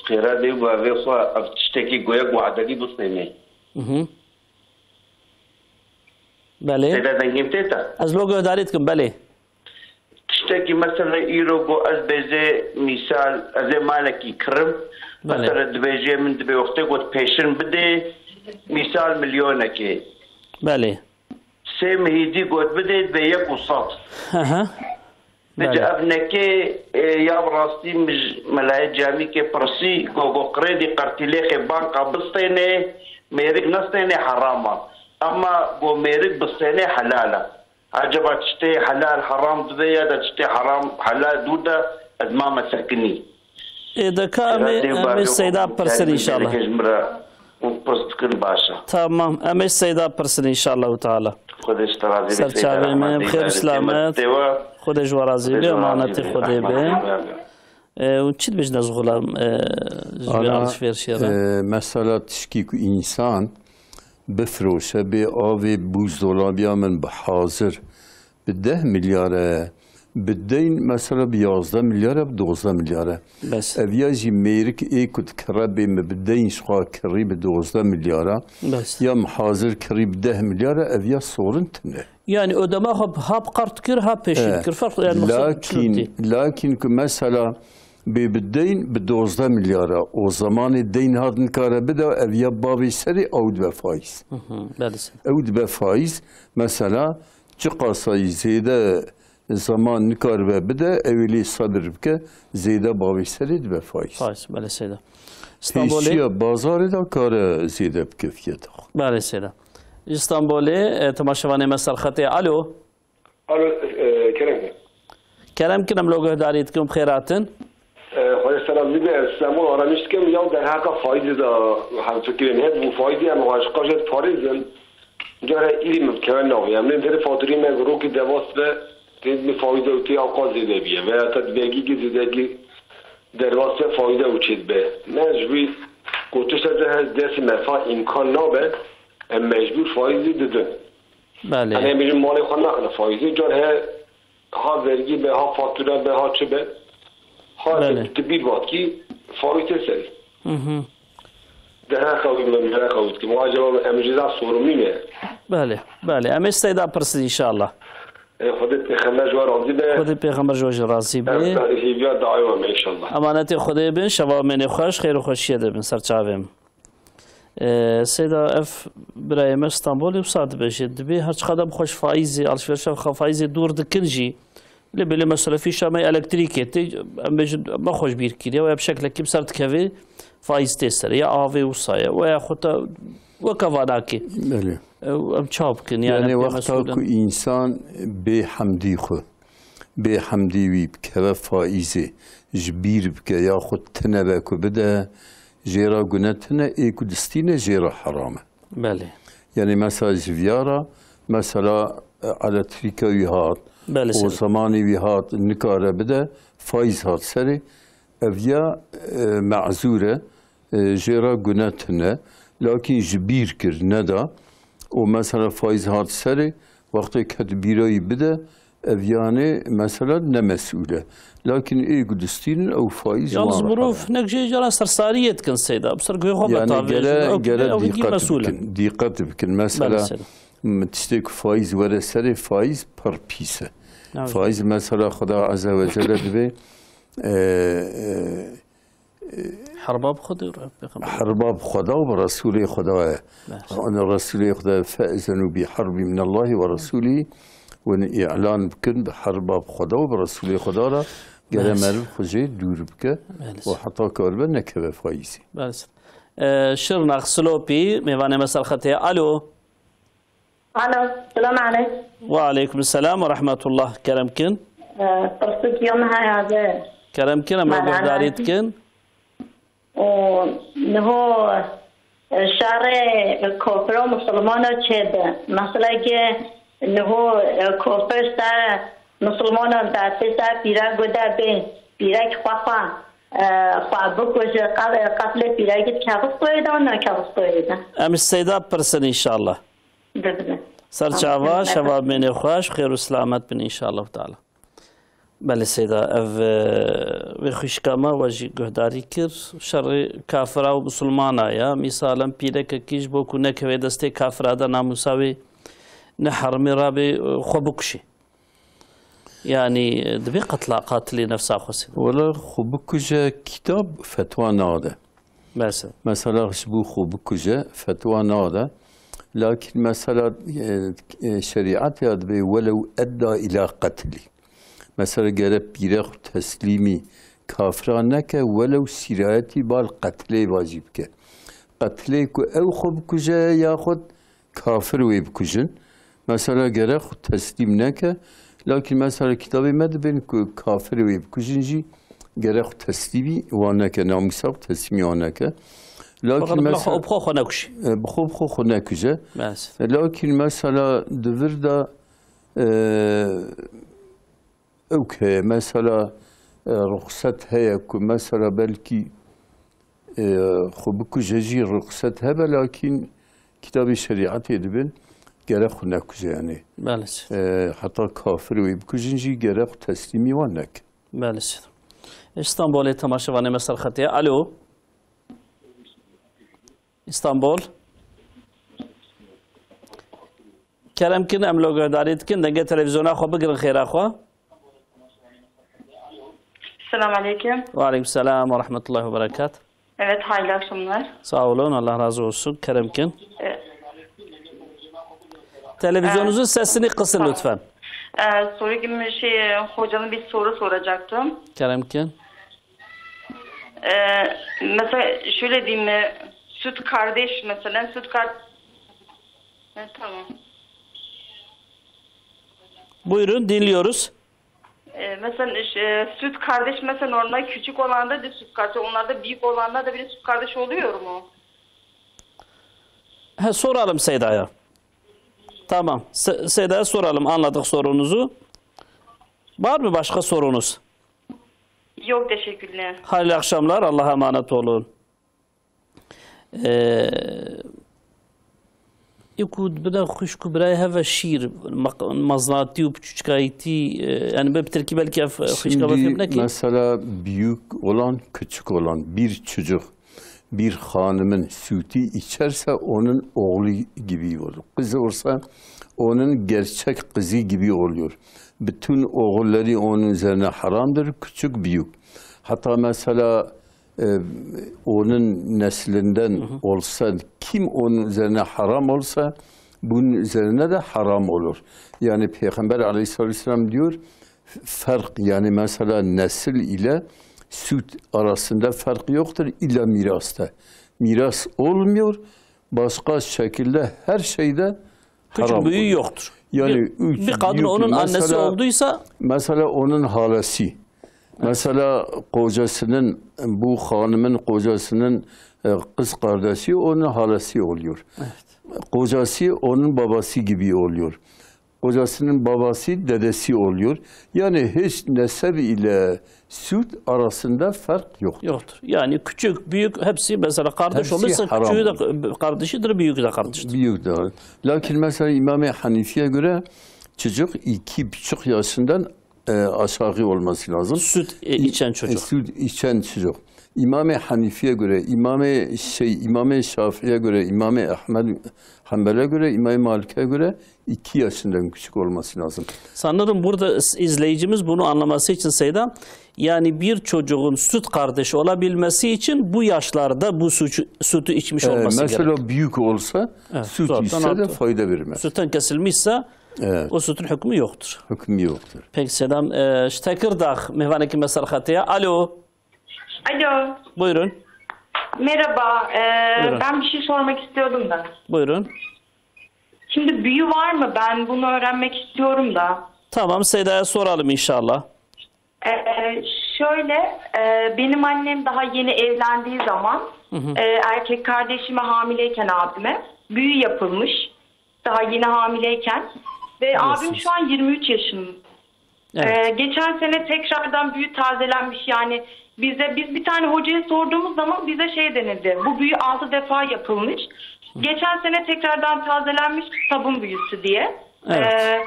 xêra dê û bavê xwe, ev tiştekî goya guhadekî bistêne. Mhm. Belê. Seyda, dengê min tê te? Ez lo guhdarî dikim, belê. Tiştekî mesela îro got, ez bêjê mîsal, ez ê malekî kirim. Belê. Mesela dibêjê min dibê wextê got pêşin bidê, mîsal milyonekê. Belê. Sê mihîdî got bidê, divê yek û sed. Hı hı. Nice Belê. Ev nekê, e, ya bi rastî min ji Melayê Camîkê pirsî, go, go qirêdî qertîlêxê banka bistênê, mêrik nestênê herama. Ama go mêrik bistênê helal e. Acaba tiştê helal heram dibe ya da tiştê heram helal dûr de ez mame sekinî. Ê de ka em ê, Herhalde em ê barê Seyda xwe pirsin mutalibi înşallah. Gelekê ji min re û pirs dikin baş e. Tamam, em ê Seyda pirsin înşallah teala. Xwedê ji te razî be Ser Seyda çavê rehmetê min, bi xêr û barê selamet. Xwedê ji we razî be, emanetê Xwedê be. Ee, û çi dibêjin ez xulam, ee, ji vê Ana, alışverişê re? Ee, mesela tişkî ku însan bifiroşe, bê avê buzdolabiya min bi hazir, bi deh milyar e, bi deyn mesela bi yazdeh milyar e, bi dozdeh milyar e. Bes. Ev ya jî mêrik ê ku dikire bê min bi deyn ji xwe kirî bi dozdeh milyar e. Bes. Ya min hazir kirî bi deh milyar e, ev ya sorin tune. Yani ödeme ha, ha bi kart kir, ha peşin E, kir. Fark yani maksat çi lakin, dî? Lakin ku mesela bê bi deyn bi dozdeh milyar e, o zamanê deyn hat nikare bide, ev ya bavê serê ew dibe faiz. Hı hı, belê seyda. Ew dibe faiz, mesela çiqasayî zêde zaman nikaribe bide, ew ê lê sebir bike, zêde bavê serê dibe faiz. Faiz, belê seyda. Stenbolê. Pêşiya bazarê de kare zêde bike fiyata xwe. Belê seyda. Ji Stenbolê, e, temaşevanê me ser xetê. Alo. Alo, e, Kerem. Kerem kin, em lo guhdarî dikin, bi xêr hatin. E, Xwedê selam dibe, ez Stenbol aramîş dikim, ya derheqa faîzê de hem fikirên hep bû faîzê em xwe ji qajê diparêzin. Care îrî min dikeve navê. Em nên derê faturî me rokî derbas be, tê bi faîze û tê awqa zêde biye. Veya te di vergî zêdegî derbas be faîze û çêdibe. Me ji wî gotiş de hez destê me fa îmkan nabe, em mecbûr faîzê didin. Belê. Em ê bêjin malê xwe naxine faîzê. Car he ha vergî be, ha fatura be, ha çi be. Ha Belê. Di bîr vatkî faîz tê serî. Hı hı. Dereqa wî min, dereqa wî dikim. Wa cevab em jî da sorumî me. Belê, belê. Em ê Seyda pirsin înşallah. Ê, Xwedê pêxember ji we razî be. Xwedê pêxember ji we jî razî be. Em hêviya dayê we me înşallah. Emanetê Xwedê bin, şeva mênê xweş, xêr û xweşiyê de bin, ser çavê min. Ee, Seyda, ev birayê me Stenbolê wisa dibêje, dibê her çiqada bi xwe ji faîzê, alışverişa xwe faîzê dûr dikin jî, lê belê mesela fîşa me elektrîkê tê, em bêjin me xwe ji bîr kiriye, ya bi şeklekî bi ser dikeve faîz tê serê, ya avê wisa ye, we ya xwe te weke vanakê. Belê. Ew em çawa bikin? Yani Yani, em pê wexta mesûl in? Ku însan bê hemdî xwe, bê hemdî wî bikeve faîzê, ji bîr bike ya xwe tine be ku bide, jê re gune tine, ê ku distîne jê re heram e. Belê. Yani mesela ji viya re, mesela, e, elektrîka wî hat, Belê o seyda. Zamanê wî hat, nikare bide, faîz hat serê, ev ya, e, me'zûr e, e, jê re gune tune, lakin ji bîr kir, neda, û mesela faîz hat serê, wextê ket bîra wî bide, ev yanê mesela ne mesûl e. Lakin ê ku distînin ew faîz Yalnız wan re mirov hebe. Nek jê cara sersariyê dikin seyda. Bi ser guhê xwe Yani betavê gere, jin, ew gere ew dîqet mesûl e. Bikin, dîqet bikin. Mesela Belê seyda. m-, tiştê ku faîz were serê, faîz pir pîs e. Evet. Faîz mesela Xuda Azze ve Celle dibê, e, e, Herba bi Xwedê û Pêxemberê. Herba bi Xweda û bi Resûlê Xweda ye. Bes. Ana Resûlê Xweda, "Fe'zenu bi herbin min Allahi ve Resûlî", hûn îlan bikin bi herba bi Xweda û bi Resûlê Xweda re, gere Bes. Meriv xwe jê dûr bike Bes. Û heta karibe nekeve faîzê. Bes. Ee, Şirnax Silopî, mêvanê me ser xetê. Alo. Alo, selam aleyk. Ve aleykum selam ve rahmetullah. Kerem kin. Ee, pirsik ya min heye. Kerem kin, em Merhaba. Guhdarî dikin. Û niho, e, şerê kofir û musulmana çêbe. Mesela ki niho, e, kofir ser musulmana destê ser pîrek gude bê. Pîrek xwe xwe, e, xwe bikuje, qe-, qeflê pîrekî dikeve xwê de, nekeve xwê de. Em ji Seyda pirsin înşallah. Bibin. Ser çava, şeva mênê xweş, xêr û selamet bin înşallah teala. Belê seyda, ev, e, vê xwişka me we jî guhdarî kir. Şerê kafira û misilmana ya. Mîsal em pîrekekî ji bo ku nekeve destê kafira de namûsa wê ne herimê rabê, e, xwe bikuşê. Yanî, e, dibê qetla qatilê nefsa xwe seyda. Wela xwe bikuje, kîtab fetwa nade. Mesela. Mesela ji bo xwe bikuje, fetwa nade. Lakin mesela, e, e, şerîetê ya dibê welew edda ila qetlî. Mesela gere pîre xwe teslîmî kafira neke, welew sîrayetî bal qetlê vajî bike. Qetlê ku ew xwe bikuje yaxud kafir wê bikujin. Mesela gere xwe teslîm neke. Lakin mesela kitabê me dibên ku kafir wê bikujin jî gere xwe teslîmî wan neke, namûsa xwe teslîmî wan neke. Lakin Fakat mesela xwe bi xwe xwe nekuşî. E, bi xwe bi xwe xwe nekuje. Maalesef. E, lakin mesela di vir de, e, ew ke mesela, e, ruxset heye ku mesela belkî, e, xwe bikuje jî ruxset hebe, lakin kitabê şerîetê dibin gere xwe nekuje yani. Maalesef. E, heta kafir wê bikujin jî gere xwe teslîmî wan neke. Maalesef. Îstanbulê temaşevanê me ser xetê. Alo. Îstanbul. Kerem kin, em li guhdarî dikin, dengê televîzyona xwe bigirin xêra xwe. Selamun aleyküm. Ve aleyküm selam ve rahmetullahi ve berekat. Evet, hayırlı akşamlar. Sağ olun, Allah razı olsun. Kerem kin. E, Televizyonunuzun sesini kısın lütfen. E, soru gibi şey, hocanın bir soru soracaktım. Kerem kin. E, mesela şöyle diyeyim mi? Süt kardeş mesela, süt kar-, e, tamam. Buyurun, dinliyoruz. E, mesela, e, süt kardeş mesela normal küçük olanda da süt kardeş, onlarda büyük olanda da bile süt kardeş oluyor mu? He, soralım Seyda'ya. Tamam. Se-, Seyda'ya soralım. Anladık sorunuzu. Var mı başka sorunuz? Yok, teşekkürler. Hayırlı akşamlar. Allah'a emanet olun. Ee, Ê ku dibine xwişk û birayê hev ve şîr, maq-, maznatî û piçûçikayîtî, e, yani bi tirkî belkî ev, e, xwişka me fêm nekî. Şimdi mesela büyük olan, küçük olan bir çocuk, bir hanımın sütü içerse onun oğlu gibi olur. Kız olsa onun gerçek kızı gibi oluyor. Bütün oğulları onun üzerine haramdır, küçük büyük. Hatta mesela e, onun neslinden Hı hı. olsa, kim onun üzerine haram olsa, bunun üzerine de haram olur. Yani Peygamber aleyhissalatu vesselam diyor, f-, fark, yani mesela nesil ile süt arasında fark yoktur, illa mirasta. Miras olmuyor, başka şekilde her şeyde Küçük haram büyüğü oluyor. Yoktur. Yani bir, üç bir kadın büyük onun annesi mesela, olduysa mesela onun halası. Evet. Mesela kocasının, bu hanımın kocasının, e, kız kardeşi onun halası oluyor. Evet. Kocası onun babası gibi oluyor. Kocasının babası dedesi oluyor. Yani hiç nesep ile süt arasında fark yoktur. Yoktur. Yani küçük, büyük hepsi mesela kardeş Hepsi olursa haram küçüğü de olur. Kardeşidir, büyüğü de kardeştir. Büyük de. Lakin mesela İmam-ı Hanifi'ye göre çocuk iki buçuk yaşından, e, aşağı olması lazım. Süt, e, İ-, içen e, çocuk. Süt içen çocuk. İmam-ı Hanifi'ye göre, İmam-ı şey, İmam-ı Şafii'ye göre, İmam-ı Ahmed Hanbel'e göre, İmam-ı Malik'e göre iki yaşından küçük olması lazım. Sanırım burada iz-, izleyicimiz bunu anlaması için Seyda, yani bir çocuğun süt kardeşi olabilmesi için bu yaşlarda bu suçu, sütü içmiş Ee, olması mesela gerek. Büyük olsa Evet, süt zaten içse de artık fayda vermez. Sütten kesilmişse Evet. o sütün hükmü yoktur. Hükmü yoktur. Peki Seyda, e, ji Tekirdağ mêvanekî me ser xetê ye. Alo. Alo. Buyurun. Merhaba. Ee, Buyurun. Ben bir şey sormak istiyordum da. Buyurun. Şimdi büyü var mı? Ben bunu öğrenmek istiyorum da. Tamam, Seyda'ya soralım inşallah. Ee, şöyle, e, benim annem daha yeni evlendiği zaman, Hı hı. e, erkek kardeşime hamileyken abime büyü yapılmış. Daha yeni hamileyken. Ve Biliyorsunuz. abim şu an yirmi üç yaşında. Evet. Ee, geçen sene tekrardan büyü tazelenmiş. Yani bize, biz bir tane hocaya sorduğumuz zaman bize şey denildi. Bu büyü altı defa yapılmış. Geçen sene tekrardan tazelenmiş sabun büyüsü diye. Evet. Ee,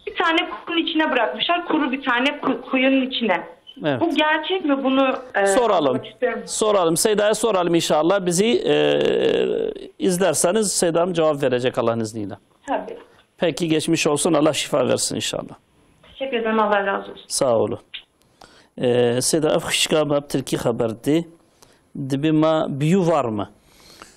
bir tane kuyunun içine bırakmışlar. Kuru bir tane ku-, kuyunun içine. Evet. Bu gerçek mi? Bunu, e, Soralım. anlamak istiyorum. Soralım. Seyda'ya soralım inşallah. Bizi, e, izlerseniz Seyda Hanım cevap verecek Allah'ın izniyle. Tabii. Peki, geçmiş olsun. Allah şifa versin inşallah. Teşekkür ederim. Allah razı olsun. Sağ olun. Ee, Seyda, ev xişka me bi tirkî xeber dê. Dibê me büyü var mı?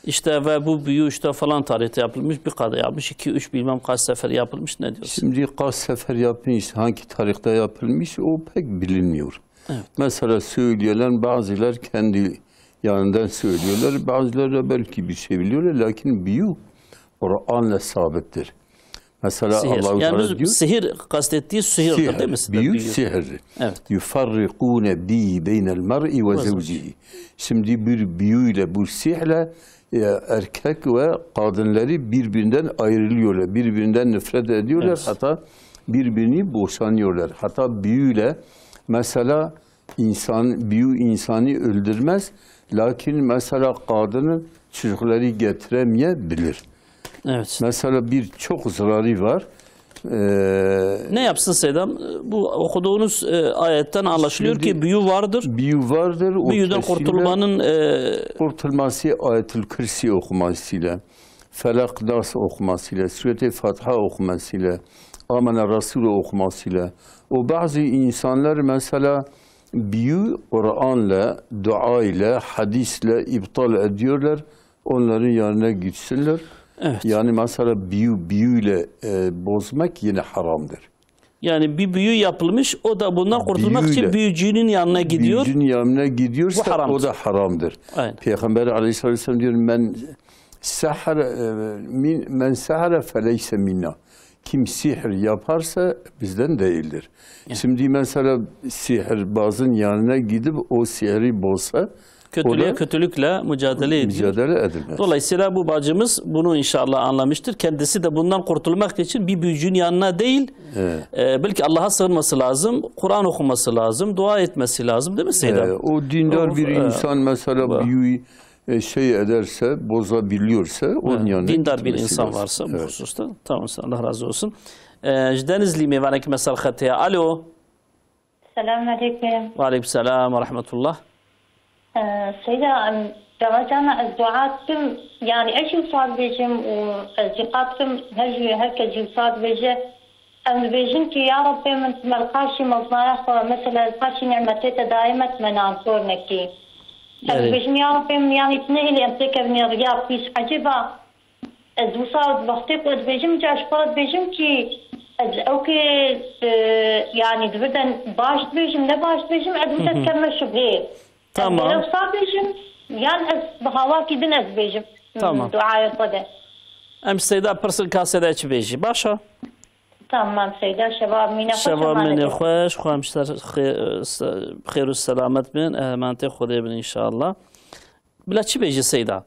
işte ve bu büyü işte falan tarihte yapılmış, bir kadar yapmış, iki üç bilmem kaç sefer yapılmış, ne diyorsun? Şimdi kaç sefer yapmış, hangi tarihte yapılmış, o pek bilinmiyor. Evet. Mesela söylüyorlar, bazılar kendi yanından söylüyorlar, bazıları da belki bir şey biliyorlar, lakin büyü Kur'an'la sabittir. Mesela Sihir. Allahu Yani Teala biz diyor, sihir kastettiği sihirdir, sihir, değil mi? Büyük Büyü. Sihir. Evet. Yufarrikune bi beynel mer'i ve Ve zevcihi. Şimdi bir büyüyle, bu sihirle, e, erkek ve kadınları birbirinden ayrılıyorlar, birbirinden nefret ediyorlar, Evet. hatta birbirini boşanıyorlar. Hatta büyüyle mesela insan, büyü insanı öldürmez, lakin mesela kadının çocukları getiremeyebilir. Evet. Mesela birçok zararı var. Ee, Ne yapsın Seydam? Bu okuduğunuz, e, ayetten anlaşılıyor Şimdi ki büyü vardır. Büyü vardır. O Büyüden kesinlikle kurtulmanın, e, kurtulması Ayetül Kürsi okumasıyla, Felak Nas okumasıyla, Suret-i Fatiha okumasıyla, Amene Resulü okumasıyla. O bazı insanlar mesela büyü Kur'an'la, dua ile, hadisle iptal ediyorlar. Onların yanına gitsinler. Evet. Yani mesela büyü, büyüyle, e, bozmak yine haramdır. Yani bir büyü yapılmış, o da bundan kurtulmak için Büyüyle. büyücünün yanına gidiyor. Büyücünün yanına gidiyorsa Bu haramdır. o da haramdır. Aynen. Peygamber aleyhissalatu vesselam diyor, "Men sehre, e, min, men sehre feleyse minna." Kim sihir yaparsa bizden değildir. Yani. Şimdi mesela sihirbazın yanına gidip o sihri bozsa, Kötülüğe o da kötülükle mücadele ediyor. mücadele edilmez. Dolayısıyla bu bacımız bunu inşallah anlamıştır. Kendisi de bundan kurtulmak için bir büyücünün yanına değil, Evet. e, belki Allah'a sığınması lazım, Kur'an okuması lazım, dua etmesi lazım, değil mi Seyda? Ee, o dindar O, bir e, insan mesela bu. büyüyü, e, şey ederse, bozabiliyorsa onun Evet, yanına dindar bir gitmesi insan lazım. varsa bu Evet. hususta. Tamam, Allah razı olsun. E, ji Denizlî mêvanekî me ser xetê ye. Alo. Selamünaleyküm. Ve aleyküm selam ve rahmetullah. Ee, Seyda, em, devacan ez dua dikim, yani ez jî wisa dibêjim û ez jî qat dikim, her jî, her kes jî wisa dibêje. Em dibêjin ki, ya Rabbê min, tu me li qarşî mezinaya xwe, mesela li qarşî nîmetê te daîme tu me nankor nekî. Em Belê. dibêjin, ya Rabbê min, yanî tu nehêlî em têkevin riya pîs. Ecêba, Ez wisa wextê ku ez dibêjim, ca ji xwe re dibêjim kî ez ew kê, e, yanî di vir de baş dibêjim, ne baş dibêjim, ez wisa Hı hı. dikevime şubhê. Tamam. Ez gerek wisa bêjim, yan ez bi hawakî din ez dibêjim, Tamam. duayê xwe de. Em Seyda pirsin ka Seyda çi bêjî. Baş e? Tamam Seyda, şeva mîne xweş, Şeva emanetê mîne xwe. xweş, xwe em ji ser xê-, se-, xêr û selamet bin, emanetê Xwedê bin inşallah. Bila çi bêjî Seyda?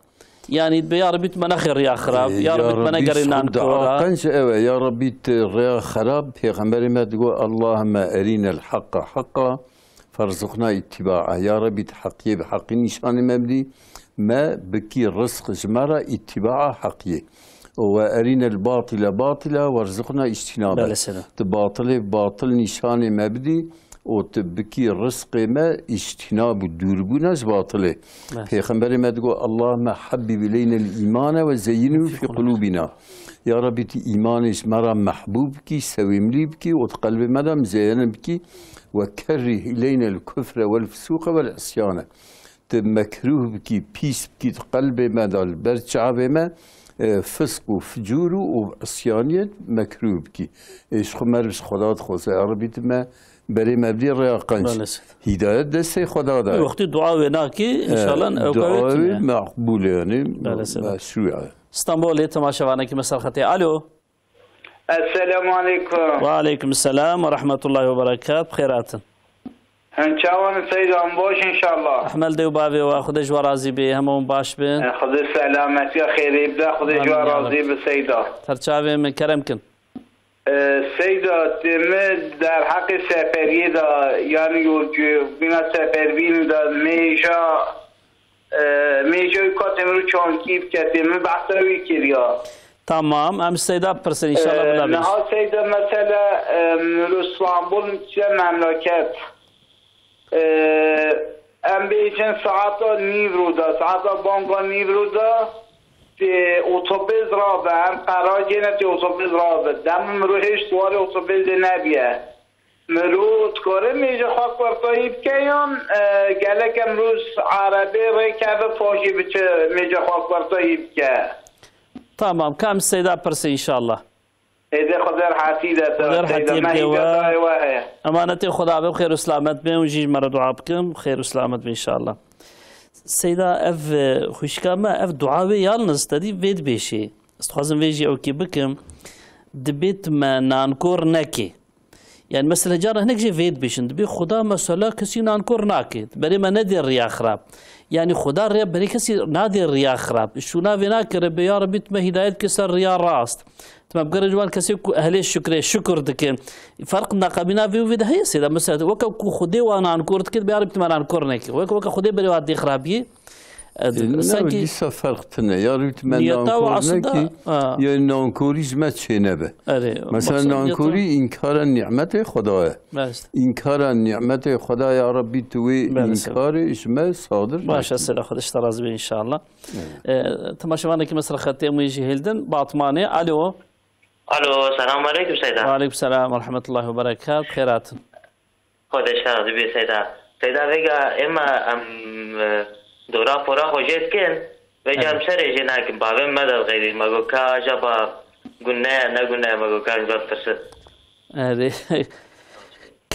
Yanî bi ya Rebî tu me nexê riya xirab, Ee, ya Rebî tu me Rebî, negerî nan dua kora. Qenc ew e, ya Rebî tu riya xirab, Pêxemberê me digot, "Allahümme erinel haqqa haqqa, ferzuqna ittiba'a." Ya Rebî tu heqiyê bi heqî nîşanê me bidî, me bikî rizq ji me re ittiba'a heqiyê. Û "Ve erinel batile batila, werzuqna ijtinabe." Belê Seyda. Tu batilê batil nîşanê me bidî, û tu bikî rizqê me îctînab û dûrbûna ji batilê. Evet. Pêxemberê me digot, "Allahümme habbib ileynel îmane ve zeyyinhu fî qulûbîna." Ya Rebî, tu îmanê ji me re mehbûb bikî, sewêmlî bikî û di qelbê me de mizeyene bikî. "Ve kerrih ileynel kufre vel fusûqe vel isyane." Tu mekrûh bikî, pîs bikî, di qelbê me de, li ber çavê me, e, fisq û ficûr û, û isyaniyet mekrûh bikî. Ê, ji xwe merv ji Xweda dixwaze, ya Rebî tu me berê me bidî rêya qenc. Belê Seyda. Hîdayet destê Xweda de. Wextî dua wê nakî, E, inşallah ew dua kawê wê tune. Meqbûl e, yanî, Belê Seyda. meşrû e. Stenbolê temaşevanekî me ser xetê. Alo. Esselamu aleykum. Ve aleykum selam ve rahmetullahi ve berekat. Bi xêr hatin. Hin çawan Seyda, em baş inşallah. Ehmel dê û bavê we, Xwedê ji we razî bê, hemû hûn baş bin. E, Xwedê selametiya xêrê bide, Xwedê ji we Amin ya razî Rabbi. bi Seyda. Ter çavê min kerem kin. E, Seyda, tê min derheqê seferiyê de, yanî yolcûbîna seferbînê de mêja, e, mêja wî katê min rû çankî bike, tê min behsa wî kiriya. Tamam, em Seyda bipirsin, inşallah E, bila bêjî. Niha Seyda, mesela, e, min rû Stenbol çiye memleket. E, em bêjin saeta nîvro de, saeta banga nîvro de, tê otobês rabe, em qeracê ne tê otobês rabe. Dem min rû hêşt warê otobêsê nebiye. Mirov dikare mêje xwe kurtayî bike yan, e, gelek em rûz erebê rêkeve paşê biçe mêje xwe kurtayî bike? Tamam, ka em Seyda pirse înşallah. Êdê Xwedê rehetî de te, Xwedê rehetî Seyda, me bide hîve we. Dayê we heye. Emanetê Xweda be, xêr û selamet be û jî ji me re dua bikin, xêr û selamet be înşallah. Seyda, ev, e, xwişka me, ev dua wê yalniz te dî vê dibêjê. Ez dixwazim vê jî ewkî bikim. Dibê tu me nankor nekê. Yani mesela cara hinek jê vê dibêjin. Dibê Xuda mesela kesî nankor nake. Berê me nedê riya xirab. Yani Xuda rê berê kesî nadê riya xirab. Şûna vê nake, Rebê ya Rebî tu me hidayet ke ser riya rast. Tu me bigere ji wan kesê ku ehlê şukrê şukr dikin. Ferq naqabîna vê û vê de heye Seyda. Mesela weke ku Xudê wan nankor dike, dibê ya Rebî tu me nankor neke. Weke, weke Xudê berê wan dê xirabiyê. E, Ê, ne, sankî dîsa ferq tune. Ya rût me niyeta we nankor aslında, nekî, ha. Ya nankorî ji me çênebe. Erê, Mesela maksat niyeta nankorî înkara nîmetê Xweda ye. Belê. Înkara nîmetê Xweda ya Rebbî tu wê Belê, sir. Înkarê ji me sadir Baş, nekî. Seyda, Xwedê ji te razî be înşallah. Evet. E, temaşevanekî me ser xetê em wê jî hêldin. Batmanê, alo. Alo, selamun aleyküm Seyda. Ve aleyküm selam ve rahmetullahi ve berekat. Xêr hatin. Xwedê ji te razî bê Seyda. Seyda vêga êma em, e, dora pora xwe jê dikin. Vêca Evet. em serê jê nakin. Bavê me de xeyrî. Me got ka acaba gune ye, ne gune ye, me got ka em can pirsin. Erê.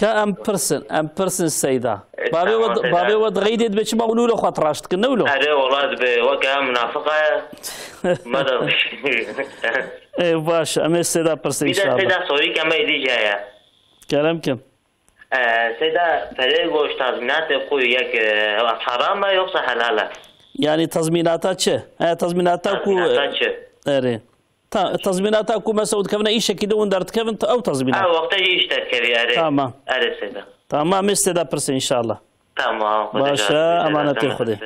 Ka em pirsin, em pirsin Seyda. E, Bavê tamam, we, Seyda. Bavê we dixeydê dibe çima û lûle xwe tiraş dikin, ne wilo? Erê, wala dibe, weke em munafiqa ye. Me de Ê, baş, em ê Seyda pirsin Bir de inşallah. Seyda sorî ke me dî jeye. Kerem kim? Ee, Seyda, perê goş tazminatê xwe yek, e, haram e yoksa helal e? Yani tazminata çi? He, tazminata ku, Tazminata çi? Erê. Ta-, tazminata ku mesela dikevine îşekî de hûn derdikevin, ta-, ew tazminat. Ha, wexte jî îş derkevî, erê. Tamam. Erê Seyda. Tamam, em ê Seyda pirsin inşallah. Tamam, Xwedê Baş e, razî be, emanetê Seyda. Xwedê.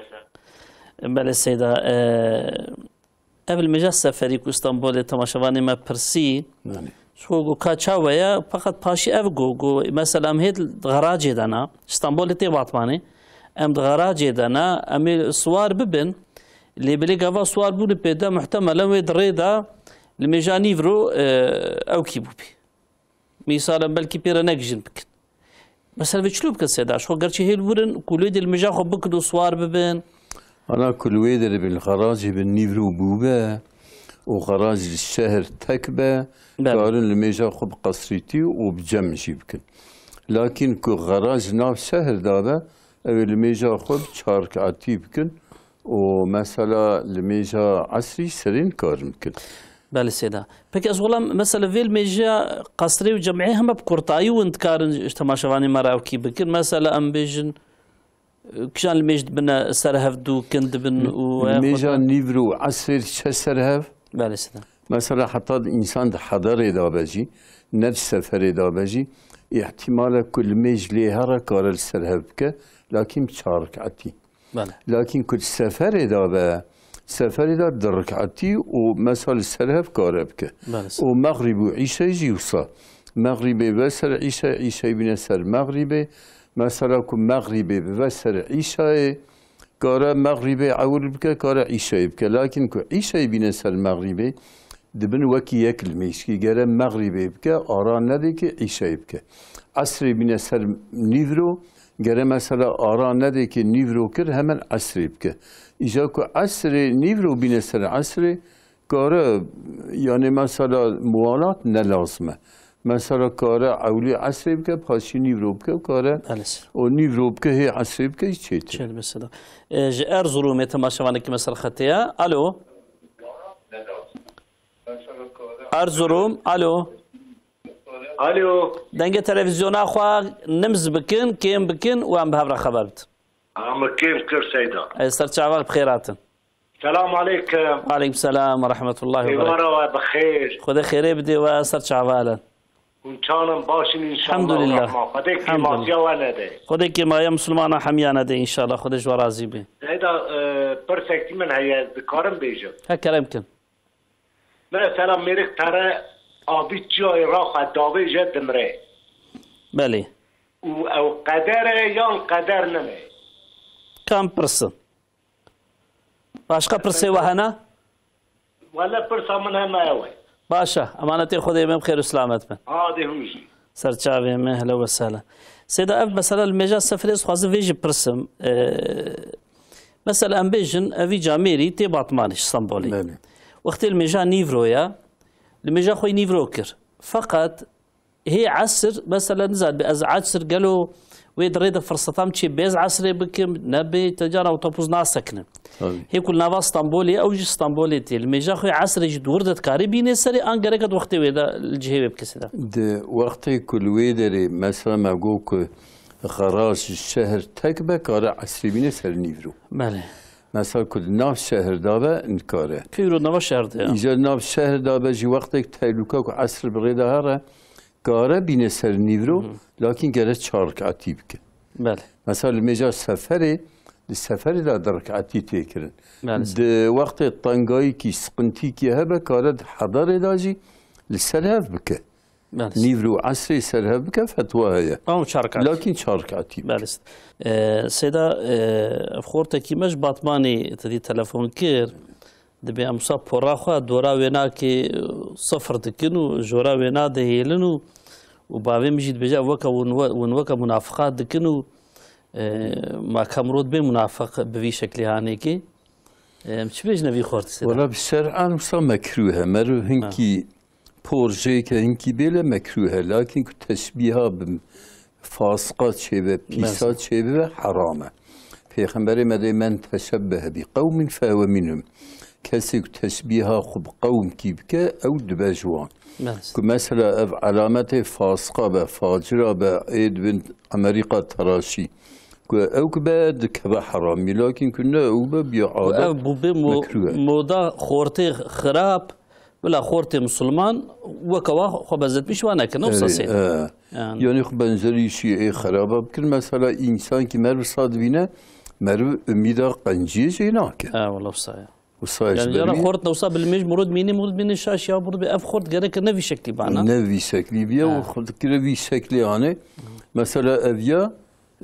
Belê Seyda, e, Ev li mêja seferî ku Stenbolê temaşevanê me pirsî, Belê. Ji xwe got ka çawa ye, feqet paşî ev got, got, mesela em hê di garajê de ne, Stenbolê tê Batmanê, em di garajê de ne, em ê siwar bibin, lê bilê gava siwar bûnê pê de muhtemelen wê di rê de li mêja nîvro, e, ewkî bûbî. Mîsal em belkî pê re negijin bikin. Mesela vê çilo bikin Seyda, ji xwe gerçî hêl wirin ku lê dê li mêja xwe bikin û siwar bibin. Ana ku li wê derê bin, xeracê bin nîvro bûbe û xerac li şehr tek be, Belê. Karin li mêja xwe bi qesrîtî û bi cem jî bikin. Lakin ku xerac nav şehr de be, ew ê li mêja xwe bi çar rekatî bikin û mesela li mêja esrî serê nikarin bikin. Belê Seyda. Peki ez welam mesela vê li mêja qesrê û cem'ê heme bi kurtayî hûn dikarin ji temaşevanê me re ewkî bikin. Mesela em bêjin, e, kîjan li mêj dibine ser hev dû kin dibin û Li mêja nîvro û esrê diçe ser hev. Belê Seyda. Mesela heta di însan di hedarê de be jî, ne di seferê de be jî, îhtîmal e ku li mêj lê here kare li ser hev bike, lakin bi çar rekatî. Belê. Lakin ku di seferê de be, seferê de di rekatî û mesela li ser hev kare bike. Belê. Û mexrîb û îşe jî wisa. Mexrîbê be ser îşe, îşeyê bîne ser mexrîbê. Mesela ku mexrîbê bibe ser îşayê, kare mexrîbê ewil bike, kare îşeyê bike. Lakin ku îşeyê bîne ser mexrîbê, dibin wekî yek li mêjkî. Gere mexrîbê bike, ara nedê ki îşeyê bike. Esrê bîne ser nîvro, gere mesela ara nedê ki nîvro kir, hemen esrê bike. Îja ku esrê nîvro bîne ser esrê, kare, yani mesela muwalat ne lazim e. Mesela kare ewlî esrê bike, paşî nîvro bike, kare Belê. O nîvro bike, hê esrê bike, hiç çêtir. Çêtir mesela. E, ji Erzurumê temaşevanekî me ser xetê ye. Alo. Erzurum, alo. Alo. Dengê televîzyona xwe nimz bikin, kêm bikin û em bi hev re xeber bidin. Ama kêm kir Seyda. Ê, ser çaval bi xêr hatin. Selam aleykum. Aleykum selam ve rahmetullahi ve berekatuhu. Êvara we bi xêr. Xwedê xêrê bidê we, ser çaval in. Hûn çanin, baş in inşallah. Elhamdulillah. Rahman. Xwedê Elhamdulillah. Kêmasiya we nede. Xwedê kêmaya Misilmana hemiya nede inşallah. Xwedê ji we razî be. Seyda, e, pirsekî min heye, ez dikarim bêjim. He, kerem kin. Mesela mêrik tere abî çiyayê raxe davêje dimre. Belê. Û ew qeder e yan qeder nime? Kam pirsin? Başqa pirsê we hene? Wele pirsa min hema ew e. Baş e. Emanetê Xwedê bin, bi xêr û selamet bin. Hadê hûn jî. Serçavê me, hele we sehlen. Seyda, ev mesela li mêja seferê ez dixwazim vê jî pirsim. Ee, mesela em bêjin, evî camêrî tê Batmanê, ji Stenbolê. Belê. Wextê li mêja nîvro ya, li mêja xwe nîvro kir. Feqet hê esir, mesela nizanim ez esir gelo wê di rê de firsetam çê bê ez esirê bikim, nebê, te cara otobûs nasekinin. Tabii. Hê ku li nava Stenbolê, ew ji Stenbolê tê. Li mêja xwe esrê jî di wir de dikarî bînê serê, an gerek e di wextê wê de li cihê wê bike Seyda? Di wextê ku li wê derê, mesela me got ku xeraj ji şehir tek be, kare esrê bîne ser nîvro. Belê. Mesela ku di nav şehir de be, nikare. Pêro nava şehir de ya. Îcar nav şehir de be jî wextê ku tehlûke ku esr bi rê de here, kare bîne ser nîvro, Hı hı. lakin gere çar rekatî bike. Belê. Mesela li mêja seferê, li seferê de di rekatî tê kirin. Belê. Di wextê tengayîkî, siqintîkî hebe, kare di hedarê de jî li ser hev bike. Belê. Nîvro û esrê ser hev bike, fetwa heye. Ama çar rekatî. Lakin çar rekatî bike. Belê. Ee, Seyda, ee, ev xortekî me ji Batmanê te dî telefon kir. Dibê em wisa pora xwe dora wênakê sifir dikin û jora wêna dihêlin û, û bavê min jî dibêje, ev weke hûn we-, hûn weke munafiqat dikin û, e, ma ka mirov dibê munafiq bi vî şeklî hanêkê. E, em çi bêjine vî xortî Seyda? Wela bi şer'an wisa mekrûh e. Meriv Ha. hinkî por jêke hinkî bêle mekrûh e. Lakin ku teşbîha bi fasiqa çêbe, pîsa Belê. çêbibe heram e. Pêxemberê me dê, "Men teşebbehe bi qewmin fehuve minhum." Kesê ku teşbîha xwe bi qewmkî bike, ew dibe ji wan. Belê. Ku mesela ev alametê fasiqa be, facira be, ê dibin Amerîka teraşî. Ku ew ku be dikeve heramî, lakin ku ne ew be, biya adet Ev bû bê mo-, mekrûh e. moda xortê xirab, Bila xortê misilman weke wa xwe benzetmîş wa nekin, ew Erê, sasê. e. Yani. Yani xwe benzerî şî ê xeraba bikin. Mesela însankî meriv wisa dibîne, meriv umîda qenciyê jê nake. E, wala wisa ye. Wisa ye Yani ji ber jara wî xort ne wisa bilmêj mirov mînî, mirov mînî şaş ya, mirov bi ev xort gereke ne vî şeklî bana. Ne vî şeklî biye, Ha. û xort kire vî şeklî ane. Mesela ev ya,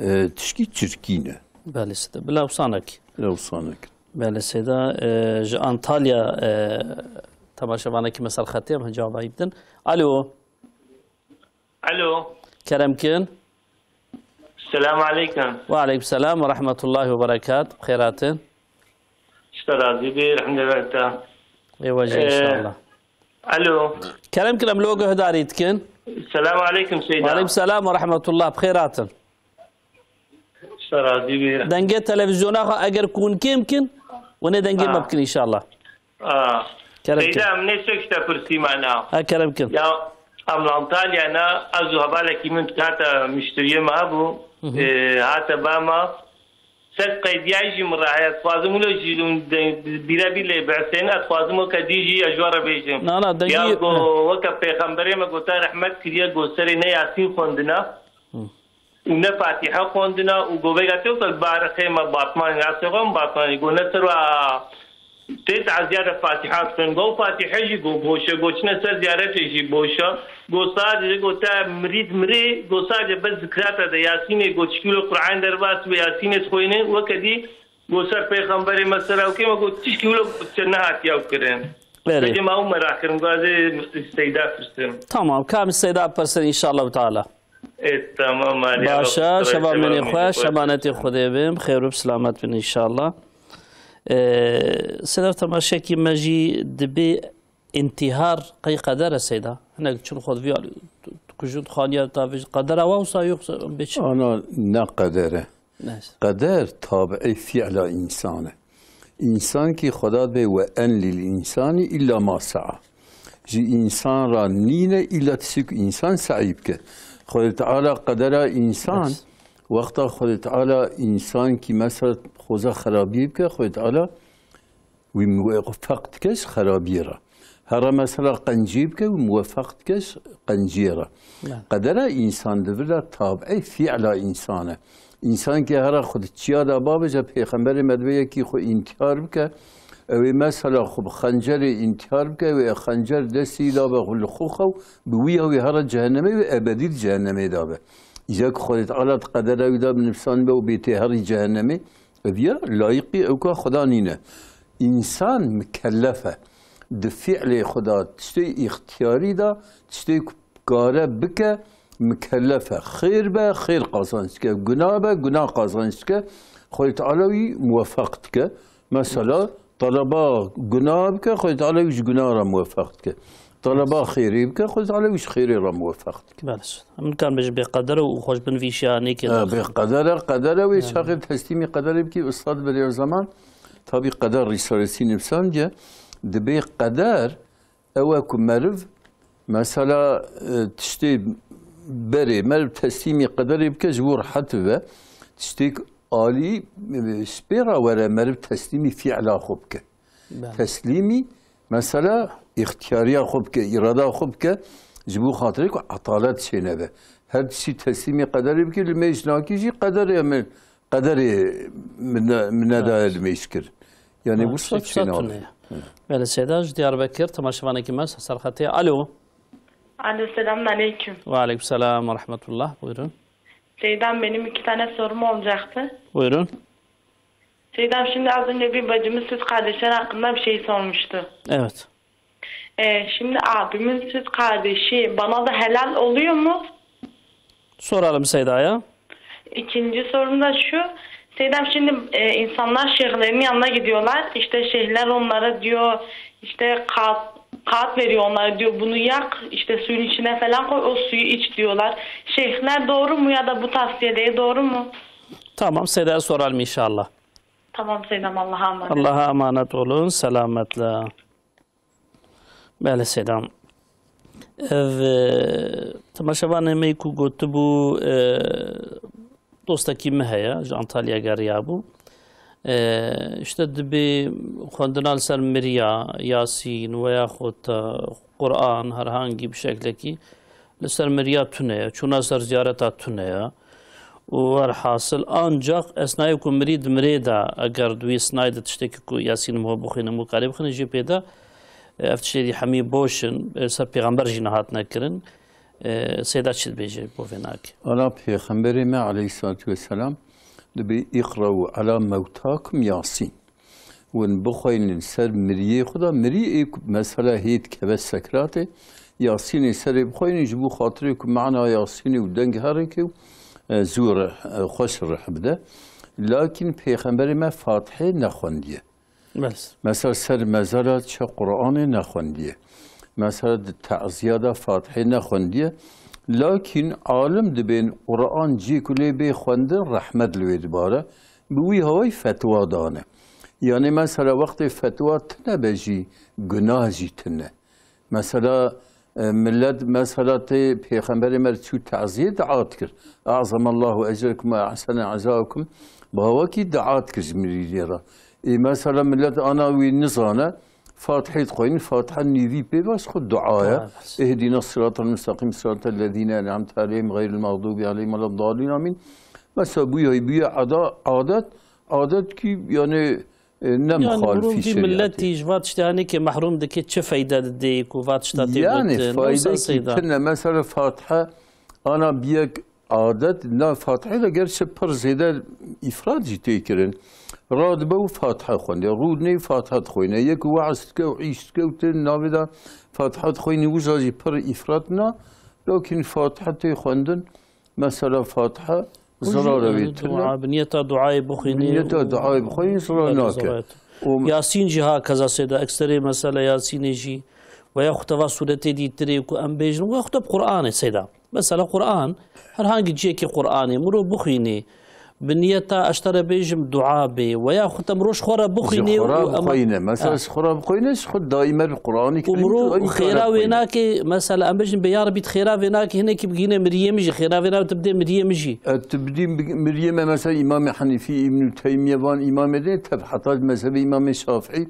e, tişkî çirkî ne. Belê side. Bila wisa nekî. Bila wisa nekî. Belê Seyda, e, ji Antalya, e, temaşevanekî me ser xetê em cewabî bidin. Alo. Alo. Kerem kin. Selamu aleykum. Ve aleykum selam ve rahmetullahi ve berekat. Bi xêr hatin. Ji te razî bê, rehmdê we te. Ê we jî Ee, inşallah. Alo. Kerem kin, em lo guhdarî dikin. Selamu aleykum Seyda. Ve aleykum selam ve rahmetullah. Bi xêr hatin. Ji te razî bê. Dengê televîzyona xwe eger ku hûn kêm kin, hûn ê dengê me Ha. bikin înşallah. Ah. Kerem Seyda, kin. em nê çek ji te pirsî me na. Ha, kerem kin. Ya, em li Antalya ne, ez û hevalekî min hate miştiriyê me hebû. Hı hı. Ee, hate ba me. Sed qeydiyayî jî min re heye. Ez dixwazim wilo jî hûn de, bîre bî lê biesên. Ez dixwazim weke dî jî ez ji we re bêjim. Na, na, dengî Ya go, weke pêxemberê me gota rehmet kiriye, go serê ne Yasîn xwendina. Hı. û ne Fatîhe xwendina û govega te weke barixê me Batmanê, rastê xwe em Batmanê, go ne ser wa tê taziya de Fatîha dixwin, go Fatîhe jî go boş e, go çine ser ziyaretê jî boş e, go sadece go te mirîd mirê, go sadece bes zikrata de Yasînê, go çikî wilo Qur'an derbas be Yasînê dixwîne, weke dî go ser pêxemberê me sera û kê me go tişkî wilo nehatiya kirin. Belê. Bêje me ew merak kirin, go ez ê Seyda pirsim. Tamam, ka em Seyda pirsin inşallah teala. Ê, tamam, Alî, Baş e, Allah şeva xwe minê xweş, şeva minê xweş. Emanetê Xwedê bin, bi xêr û bi silamet bin înşallah. Ee, Seyda, temaşekî me jî dibê întîhar qey qeder e Seyda. Hinek çin xwe diviyar, kujin xaniya tavê qedera wa wisa yoksa bê çi? Ana ne qeder e. Neyse. Qeder tabi'ê fi'la însan e. Însan kî Xweda dibê, "Ve en lil insani illa ma sa'a." Ji însan ra nîne îlla tiştê ku însan se'î bike. Xwedê Teala qedera însan, Yes. wexta Xwedê Teala însan kî mesela xweza xerabiyê bike, Xwedê Teala wî muwefeq dike ji xerabiyê re. Hera mesela qenciyê bike, wî muwefeq dike ji qenciyê re. Ya. Qedera însan di vir de tabi'ê fi'la însan e. Însankî hera xwe di çiya de babêje, pêxemberê me dibê yekî xwe întîhar bike, ew ê mesela xwe bi xencerê întîhar bike, ew ê xencer destî da be xwe li xwe xew, bi wî ya wî hera cehennemê wê ebedî di cehennemê de be. Îca ku Xwedê Teala di qedera wî de bi nivîsanî be û bê tê herî cehennemê, ev ya layiqî ewka Xweda nîne. Însan mikellef e. Di fi'lê xwe de, tiştê îxtiyarî de, tiştê ku kare bike, Mikellef e. Xêr be, xêr qazanç dike. Gunah be, gunah qazanç dike. Xwedê Teala wî muwefeq dike. Mesela, taleba gunah bike, Xwedê Teala wî ji gunah re muwefeq dike. Taleba xêrê bike, Xwedê Teala wî ji xêrê re muwefeq dike. Belê. Em nikarin bêjin bê qeder e û xwe ji bin vî şiya nêkê. Ha, bê qeder e, qeder e wê çaxê teslîmî qederê bikî, Ustad Bediüzzaman, tabî qeder Rîsalesî nivîsandiye, dibê qeder, ew e ku meriv, mesela, e, tiştê berê, meriv teslîmî qederê bike, ji bo rehet bibe. Tiştêk alî, e, ji pê re were, meriv teslîmî fiila xwe bike. Belê. Teslîmî, mesela, îxtiyariya xwe bike, îrada xwe bike, ji bo xatirê ku etalet çênebe. Her tiştî teslîmî qederê bike, li mêj nakî jî qederê min, qederê min, min nedaye li mêj kir. Yani, ha, wisa çênabe. Belê, Seyda ji Diyarbekir, temaşevanekî me ser xetê. Alo. Alo, selamun aleyküm. Ve aleyküm selam ve rahmetullah. Buyurun. Seydam, benim iki tane sorum olacaktı. Buyurun. Seydam, şimdi az önce bir bacımız süt kardeşler hakkında bir şey sormuştu. Evet. Ee, şimdi abimin süt kardeşi bana da helal oluyor mu? Soralım Seyda'ya. İkinci sorum da şu. Seydam, şimdi e, insanlar şeyhlerin yanına gidiyorlar. İşte şeyhler onlara diyor, işte kağıt, kağıt veriyor onlara, diyor bunu yak, işte suyun içine falan koy, o suyu iç diyorlar. Şeyhler doğru mu ya da bu tavsiyeleri doğru mu? Tamam, Seyda'ya soralım inşallah. Tamam Seydam, Allah'a emanet. Allah'a emanet olun, selametle. Belê Seydam. Ev, e, temaşevanê me ku gotibû, e, dostekî me heye, ji Antalya geriyabû. E, işte dibê xwendina li ser miriya, Yasîn, veya xwe te Quran, herhangî bi şeklekî li ser miriya tune ye, çûna ser ziyareta tune ye. Û werhasil, ancaq esnayê ku mirî di mirê de, eger di wî esnayê de tiştekî ku Yasîn Muho bixwîne, Mukarê bixwîne, jê pê de, e, ev tiştê dî hemî boş in, e, ser pêxember jî nehatine kirin. E, Seyda çi dibêje bo vê nakê? Ana pêxemberê me aleyhissalatu vesselam dibê "Îqre'u ala mewtakum Yasîn." Hûn bixweynin ser miriyê xwe de, mirî ê ku mesela hê dikeve sekratê, Yasînê serê bixweynin, ji bo xatirê ku mana Yasînê û deng herêke û, e, zû rih, e, xweş rih bide. Lakin Pêxemberê me Fatihê nexwendiye. Belê. Mesela ser mezara çi Qur'anê nexwendiye. Mesela di teziya de Fatihê nexwendiye. Lakin alim dibên Qur'an cî ku lê bê xwendin rehmet li wê dibare. Bi wî hawayî fetwa dane. Yanî mesela wextê fetwa tine be jî gunah jî tine. Mesela, e, millet mesela tê Pêxemberê me re çû teziyê dua dikir. "E'zemallahu ecrekum ve ehsene ezaukum." Bi hawakî dua dikir ji mirînê re. Ê mesela millet ana wî nizane, Fatihê dixweynin, Fatiha nîvî pê ve ji xwe dua ye. Dua ye. "Ihdina sıratal müstakim, sıratal lezine en'amte aleyhim, gayril mağdubi aleyhim ve leddallin, amin." Mesela bûye, bûye ada-, adet, adet ki yani, e, ne muxalifî şerîetê. Yani mirov vî milletî ji va tiştê hanekê mehrûm dike, çi feyde didê ku va tişta tê gotin? Yani fayde ki tine, mesela Fatiha ana bi yek adet, na Fatihê de gerçi pir zêde îfrat jî tê kirin. Radibe û Fatiha xwendê, rûdinê Fatiha dixwîne. Yek we'z dike û îş dike û tê navê de Fatiha dixwînî, wisa jî pir îfrat na. Lakin Fatiha tê xwendin, mesela Fatiha zirare wê tune. Dua, bi niyeta duayê bixwînî. Bi niyeta duayê bixwînî, zirar nake. Û Yasîn jî ha keza Seyda, ekserê mesela Yasînê jî, veya xuteva sûretê dîtirê ku em bêjin, veya xuteb Qur'anê Seyda. Mesela Qur'an, herhangî cihekî Qur'anê, mirov bixwînê, bi niyeta ez te re bêjim dua bê, veya xuteb mirov ji xwe re bixwînê û em bixwîne. Mesela ji xwe re bixwîne, ji xwe daîme bi Qur'anê Û Kerîm mirov xêra wê nake, mesela em bêjin bê ya Rebî tu xêra vê nake, hinekî bigihîne miriyê min jî, xêra vê nake tu bidê miriyê min jî. E, tu bidî bi-, miriyê me, mesela Îmamê Henîfî, Îbnû Teymîye, van îmamê din, tev heta mezhebê Îmamê Şafîî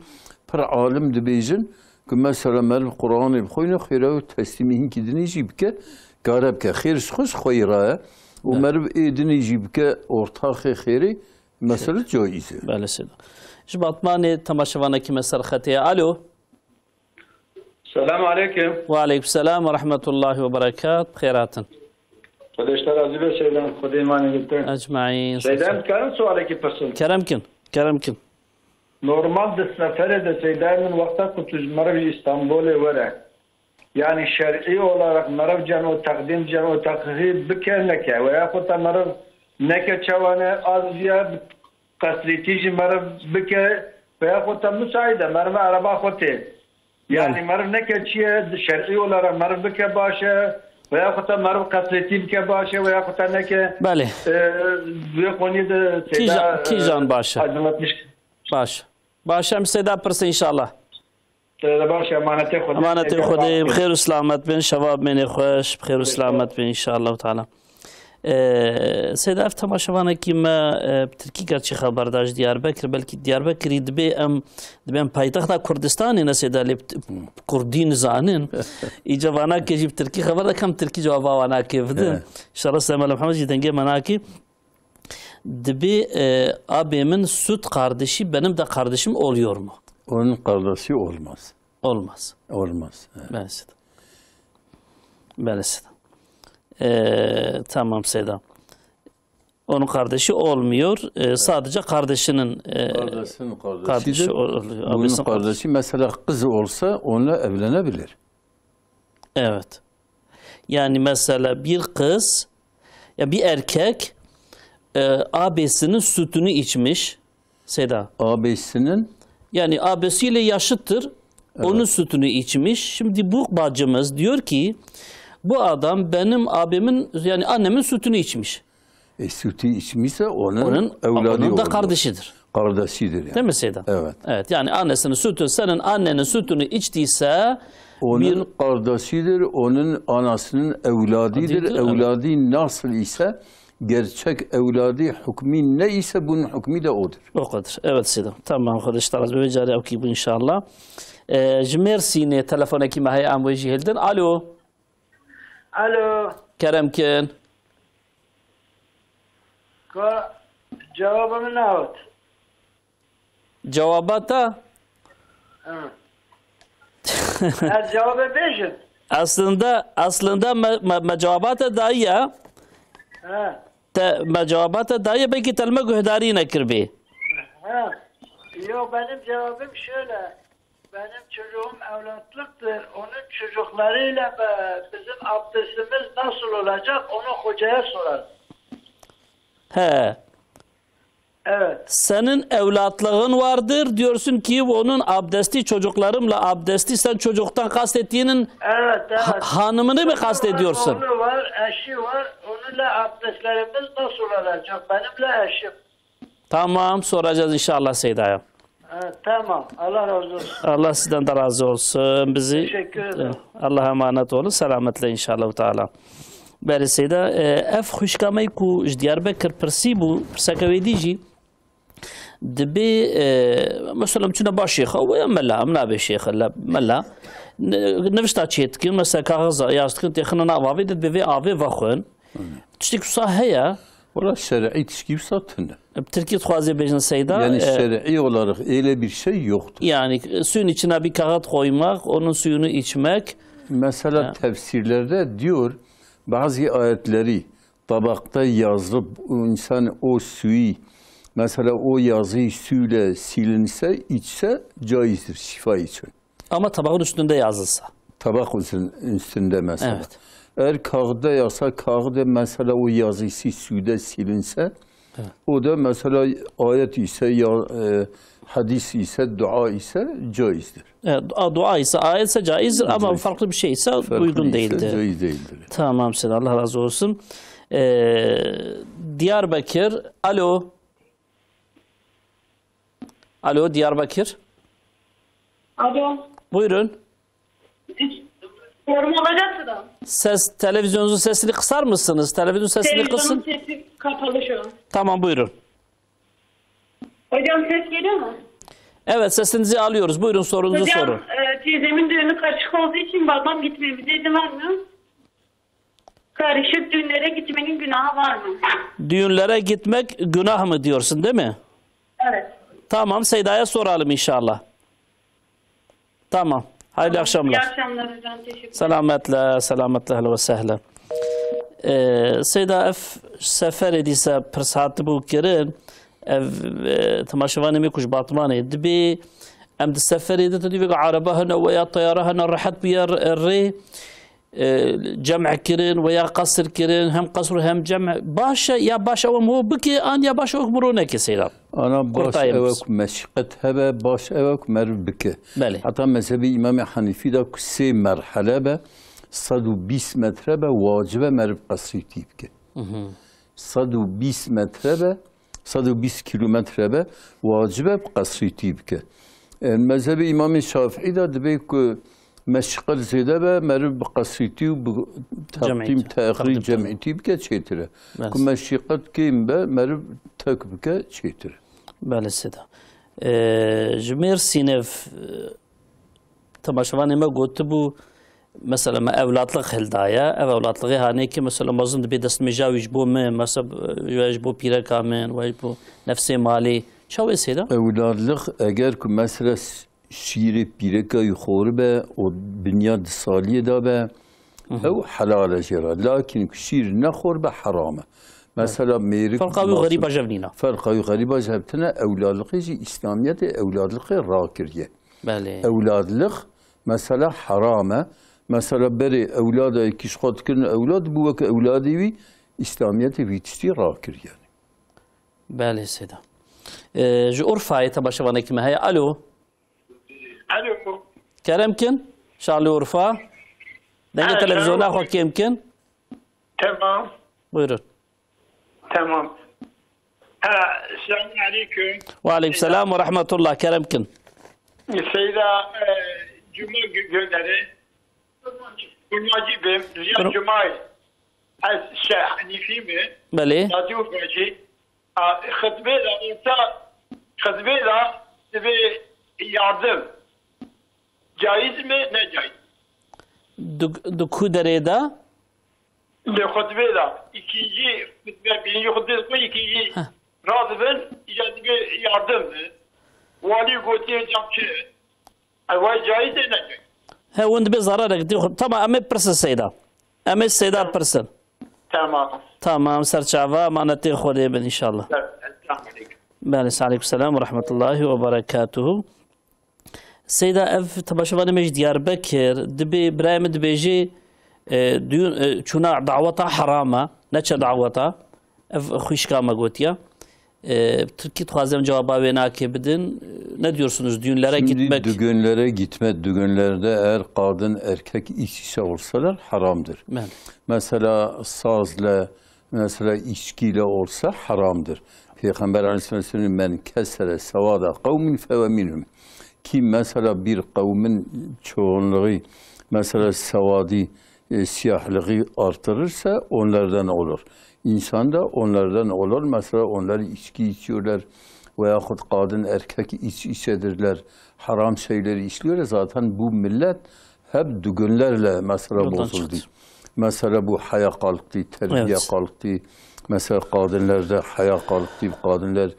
pir alim dibêjin ku mesela meriv Qur'anê bixwîne, xêra wê teslîmî hinkî dinê jî bike, kare bike. Xêr ji xwe ji xweyî re ye û meriv ê dinê jî bike ortaxê xêrê, mesela caîz e. Belê Seyda. Ji Batmanê temaşevanekî me ser xetê ye. Alo. Selam aleyküm. Ve aleyküm selam ve rahmetullahi ve berekat. Bi xêr hatin. Xwedê ji te razî be Seydan. Xwedê îmanê li te. Ecmaîn. Seydan, dikarim sualekî pirsim? Kerem kin. Kerem kin. Normal di seferê de Seydan, min wexta ku tu ji meriv ji Îstanbulê were, Yani şer'î olarak meriv cem û teqdîm cem û teqdîr bike neke. Veya xwe te meriv neke çawane aziya qesrîtî jî meriv bike. Veya xwe te müsaade meriv ereba xwe tê. Yani Belê. meriv neke çiye di şer'î olarak meriv bike baş e. Veya xwe te meriv qesrîtî bike baş e. Veya xwe te neke Belê. e, vê konî de Kîjan, Seyda, e, kîjan baş e? aydınlatmış. Baş. Baş em Seyda pirsin inşallah. Te de baş, emanetê Xwedê. Emanetê Xwedê, bi xêr û selamet bin, şeva bimênê xweş, bi xêr û selamet bin inşallah teala. Ee, Seyda, ev temaşevanekî me, e, bi tirkî gerçî xeber da ji Diyarbekir, belkî Diyarbekirî dibê em, dibê em paytexta Kurdistanê ne Seyda, lê bi t-, kurdî nizanin. Îca vanakê jî bi tirkî xeber da, kam tirkî cewaba wanakê bidin. Evet. Şeref Seyda Mela Mihemed jî dengê me nakê. Dibê, e, abê min süt kardeşi benim de kardeşim oluyor mu? Onun kardeşi olmaz. Olmaz. Olmaz. Evet. Belli Seyda. Belli Seyda. E, tamam Seyda. Onun kardeşi olmuyor. E, sadece kardeşinin, e, Kardeşinin kardeşidir. kardeşi ol-, oluyor. Bunun Abisinin kardeşi. kardeşi mesela kız olsa onunla evlenebilir. Evet. Yani mesela bir kız, ya bir erkek, e, abisinin sütünü içmiş, Seyda. Abisinin? Yani abisiyle yaşıttır, Evet. onun sütünü içmiş. Şimdi bu bacımız diyor ki, bu adam benim abimin, yani annemin sütünü içmiş. E, sütü içmişse onun Onun, evladı onun da olur. kardeşidir. Kardeşidir yani. Değil mi Seyda? Evet. Evet, yani annesinin sütü, senin annenin sütünü içtiyse Onun bir kardeşidir, onun anasının evladıdır. Evladıdır, evet. Evladı nasıl ise, gerçek evladı hükmü ne ise bunun hükmü de odur. O kadar. Evet Seyda. Tamam, Xwedê ji te razî be, carê ew kî bû inşallah. Ee, ji Mêrsînê telefonekî me heye, em wê jî hildin. Alo. Alo. Kerem kin. Ka cevabê min nehat. Cewaba te? Ha. Ez cevabê bêjim. Aslında, aslında me, me, me cewaba te daye. Ha. Te, me cewaba te daye, belkî te li me guhdarî nekiribî. Ha. Yok, benim cevabım şöyle. Benim çocuğum evlatlıktır. Onun çocuklarıyla be-, bizim abdestimiz nasıl olacak, onu hocaya sorarım. He. Evet. Senin evlatlığın vardır. Diyorsun ki onun abdesti çocuklarımla abdesti. Sen çocuktan kastettiğinin Evet, ha-, evet. hanımını mı Çocuğu var, kastediyorsun? oğlu var, eşi var. Onunla abdestlerimiz nasıl olacak? Benimle eşim. Tamam, soracağız inşallah Seyda'ya. Ha, tamam. Allah razı olsun. Allah sizden de razı olsun. Bizi Teşekkür ederim. Allah'a emanet olun. Selametle inşallah teala. Belê Seyda, e, ev xwişka me ku ji Diyarbekir pirsî bû, pirseke wê dî jî dibê, e, mesela çûne ba şêxa, we ya mela, em nabê şêx, le mela. Ne-, nivişta çê dikin, mesela kaxiza yaz dikin, têxine nav avê, dibê vê avê vexwin. Tiştek wisa heye? Wala şer'î tişkî wisa tune. Bi tirkî dixwazê bêjin Seyda, Yani e, şer'î olarak öyle bir şey yoktur. Yani suyun içine bir kağıt koymak, onun suyunu içmek. Mesela Ha. tefsirlerde diyor, bazı ayetleri tabakta yazıp o insan o suyu, mesela o yazı suyla silinse, içse caizdir şifa için. Ama tabağın üstünde yazılsa. Tabak üstün-, üstünde mesela. Evet. Eğer kağıtta yazsa, kağıdı mesela o yazısı suyda silinse, Evet. o da mesela ayet ise, ya, e, hadis ise, dua ise caizdir. Evet, dua, dua ise, ayet ise caizdir ama Caiz. farklı bir şey ise Farklı uygun ise değildir. caiz değildir. Tamam Seyda, Allah razı olsun. Ee, Diyarbakır, alo. Alo, Diyarbakır. Alo. Buyurun. Sorum olacaktı da. Ses, televizyonunuzun sesini kısar mısınız? Televizyon sesini Televizyonun kısın. sesi kapalı şu an. Tamam, buyurun. Hocam ses geliyor mu? Evet, sesinizi alıyoruz. Buyurun, sorunuzu Hocam, sorun. e, teyzemin düğünü karışık olduğu için babam gitmemize izin vermiyor. Karışık düğünlere gitmenin günahı var mı? Düğünlere gitmek günah mı diyorsun, değil mi? Evet. Tamam, Seyda'ya soralım inşallah. Tamam. Hayırlı Tamam, akşamlar. iyi akşamlar hocam. Teşekkür ederim. Selametle, selametle, ehlen ve sehlen. Ee, Seyda, ev seferê dîsa pirs hatibû kirin, ev, e, temaşevanê me ku ji Batmanê dibê, Em di seferê de, tu dî vêga araba hene weya teyara hene rehet bûye r-, rê, e, cem kirin weya qesr kirin, hem qesr hem cem. Baş e, ya baş ew em ho bike, an ya baş ew em ro neke seyda? Ana baş Kurtayê ew e biz. Ku meşqet hebe, baş ew e ku meriv bike. Belê. Heta mezhebê Îmamê Henîfî de ku sê merhele be, sed û bîst metre be, wacib e meriv qesrî tî bike. Sed û bîst metre be, sed û bîst kîlometre be, wacib e bi qesrî tî bike. E, mezhebê Îmamê Şafîî de dibê ku meşîqet zêde be, meriv bi qesrî tî û bi Cemî teqdîm tî, teqrî teqdîm cemî tî bike çêtir e. Bes. Ku meşîqet kêm be, meriv tek bike çêtir e. Belê sêda. E, ji Mêrsînê v-, Temaşevanê me gotibû, mesela me ewladlix hildaye. Ev ewladlixê hanê ki mesela mezin dibê destmêja wî ji bo min, mesela wê ji bo pîreka min, wê ji bo nefsê malê. Çawa wê sêda? Ewladlix eger ku mesela s-, şîrê pîreka wî xoribe û binya di saliyê de be, ew helal e jê re. Lakin ku şîr nexoribe heram e. Mesela mêrik Ferqa wî dimasin. Xerîba jev nîna. Ferqa wî xerîba jev tine, ewladlixê jî Îslamiyetê ewladlixê rakiriye. Belê. Ewladlix mesela heram e. Mesela berê ewladayekî ji xwe dikirin ewlad, bû weke ewladê wî, Îslamiyetê vî tiştî rakir yani. Belê sêda. Ee, ji Urfayê temaşevanekî me heye. Alo. Alo. Kerem kin. Şalê Urfa. Dengê Ha, televizyona şalê. Xwe kêm kin. Tamam. Buyurun. Tamam. Ha, selamun aleyküm. Ve aleyküm selam ve rahmetullah. Kerem kin. Seyda, e, Cuma gö-, gönderi. Cumacı bim, Riyad Buyurun. Cumay. Ez şey, Hanifi mi? Belê. Dadî Urfacı. A, xitbê de orta, xitbê de dibê yardım. Caiz mi? Ne caiz? Di, di ku derê de? Li xutbê de, ikinci xutbe, birinci xutbe xwe ikinci Heh. Radibin, îca dibe yardim. Walî gotiye cam çi? Ev caiz e, ne caiz? He, hûn dibê zararek dî xwe. Tamam, em ê pirsin seyda. Em ê seyda pirsin. Tamam. Tamam, serçava, emanetê Xwedê bin inşallah. Selamun aleyküm. Belê, aleykum selam ve rahmetullahi ve berekatuhu. Seyda, ev temaşevanê me ji Diyarbekir, dibê, birayê min dibêjê, e, duyun, e, çûna daweta heram e, neçe daweta. Ev xwişka me gotiya. E, Tirkî dixwazem cevaba wê nakê bidin. E, ne diyorsunuz? Düğünlere Şimdi gitmek. Düğünlere gitme, düğünlerde eğer kadın erkek iç içe olsalar haramdır. Belê. Mesela sazla, mesela içkiyle olsa haramdır. Peygamber aleyhisselam söylüyor, "Men kesere sevada kavmin feve minhum." Kim mesela bir kavmin çoğunluğu, mesela sevadi, e, siyahlığı artırırsa onlardan olur. İnsan da onlardan olur. Mesela onlar içki içiyorlar veyahut kadın erkek iç içedirler, haram şeyleri işliyorlar. Zaten bu millet hep düğünlerle mesela Yoldan bozuldu. Çıktı. Mesela bu haya kalktı, terbiye Evet. kalktı. Mesela kadınlarda haya kalktı, kadınlar,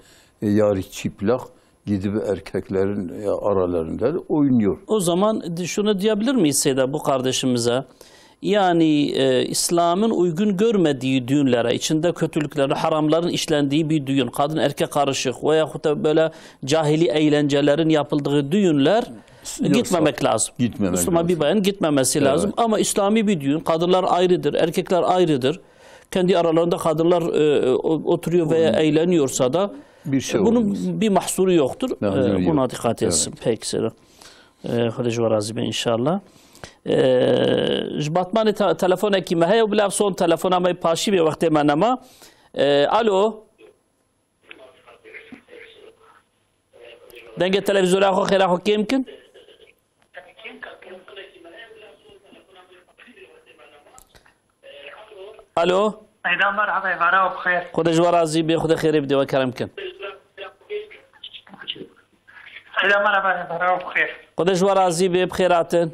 e, yarı çıplak gidip erkeklerin, e, aralarında oynuyor. O zaman di-, şunu diyebilir miyiz Seyda bu kardeşimize? Yani, e, İslam'ın uygun görmediği düğünlere, içinde kötülüklerin, haramların işlendiği bir düğün, kadın erkek karışık veyahut da böyle cahili eğlencelerin yapıldığı düğünler Yok, gitmemek lazım. Gitmemek Müslüman bir lazım. bayan gitmemesi Evet. lazım. Ama İslami bir düğün, kadınlar ayrıdır, erkekler ayrıdır. Kendi aralarında kadınlar, e, o-, oturuyor veya Onun eğleniyorsa da bir şey bunun olmaz. bir mahsuru yoktur. Mahsuru E, buna yok. dikkat etsin. Evet. Peki, Seyda. E, Xwedê ji we razî be inşallah. E, ji Batmanê te-, telefonekî me heye û bila son telefona me paşî bê wextê me nema. E, alo. Dengê televîzyona xwe xêra xwe kêm kin. Alo. Seyda merhaba, vara û xêr. Xwedê ji we razî bê, Xwedê xêrê bidê we kerem kin. Seyda merhaba, vara û xêr. Xwedê ji we razî bê, bi xêr hatin.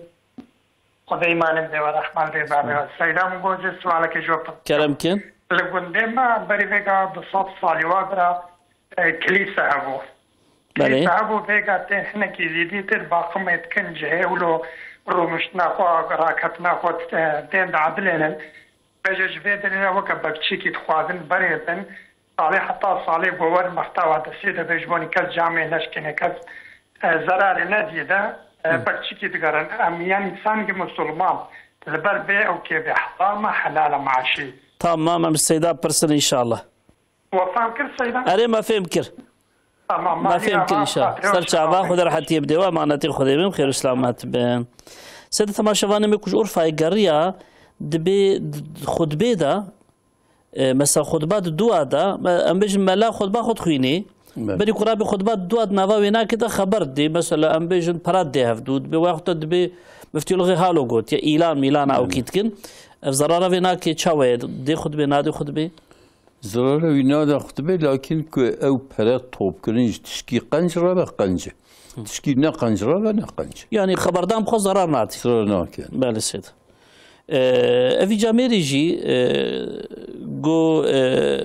Xwedê îmanê bidê we, rehman bê bavê we. Seyda min got, ez sualekê ji we bipirsim. Kerem kin. Li gundê me berî vêga du sed salî wa bira, e, kilîse hebû. Belê. Kilîse hebû, vêga tê hinekî zîdîtir baqimê dikin cihê wilo rûniştina xwe, raketina xwe, e, tên diedilênin. Vêje ji vê derê re weke bekçîkî dixwazin berê bin. Salê heta salê gower mextawa destê de be ji bo kes camê neşkêne, kes, E, zerarê nedî de, e, Hı. bekçîkî digerin. Em yan însanî musulman li ber bê ew kê bê helal me, helal e maaşî. Tamam, em Seyda pirsin inşallah. We fam kir Seyda? Erê, me fêm kir. Tamam, Me malî fêm kir ava inşallah. xatirê Ser çava xwe de rehetiyê bidê we, emanetê Xwedê bin, xêr û selamet bin. Seyda, temaşevanê me ku ji Urfayê geriya, dibê d-, d-, xutbê de, e, mesela xutba di dua de, me-, em bêjin mela xutba xwe dixwînê. Belê. Berî ku rabê xutba di dua di nava wênakê de xeber dê. Mesela em bêjin pera dê hevdû, dibê wexta dibê miftîlixê halo got, ya îlan mîlana Belê. ewkî dikin. Ev zerara vênakê çawa ye? Dê xutbê, nadê xutbê? Zerara wî nade xutbê, lakin ku ew pere topkirin ji tişkî qenc re ve qenc e. Hı. Tişkî ne qenc re ve ne qenc e. Yani xeberdan bi xwe zerar nade. Zerar nake. Belê Seyda. Ee, ev îca mêrî jî, e, go, e,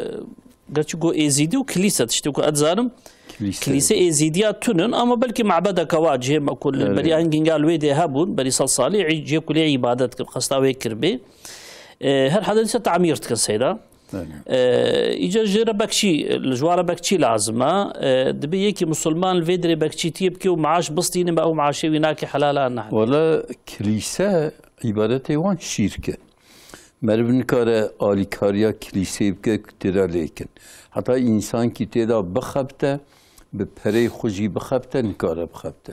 gerçi go Êzîdî û kilîse tiştê ku ez dizanim. Kilîse. Kilîse Êzîdiya tunin, ama belkî mabedeke wa cihê me ku li Evet. beriya hingînga li wê dê hebûn, berî sed salî, î-, cihê ku lê îbadet kir, xesta wê kiribê. E, her hada dîsa tamîr dikin Seyda. Belê. E, îca jê re bekçî, li ji wan re bekçî lazim e. E, dibê yekî musulman li vê dirê bekçîtiyê bike û maaş bistîne, me ew maaşê wî nake helal an nehel. Wala kilîse îbadetê wan şîrk e. Meriv nikare alîkariya kilîseyê bike ku tê de lêkin. Heta însankî tê de bixebite, bi pereyê xwe jî bixebite, nikare bixebite.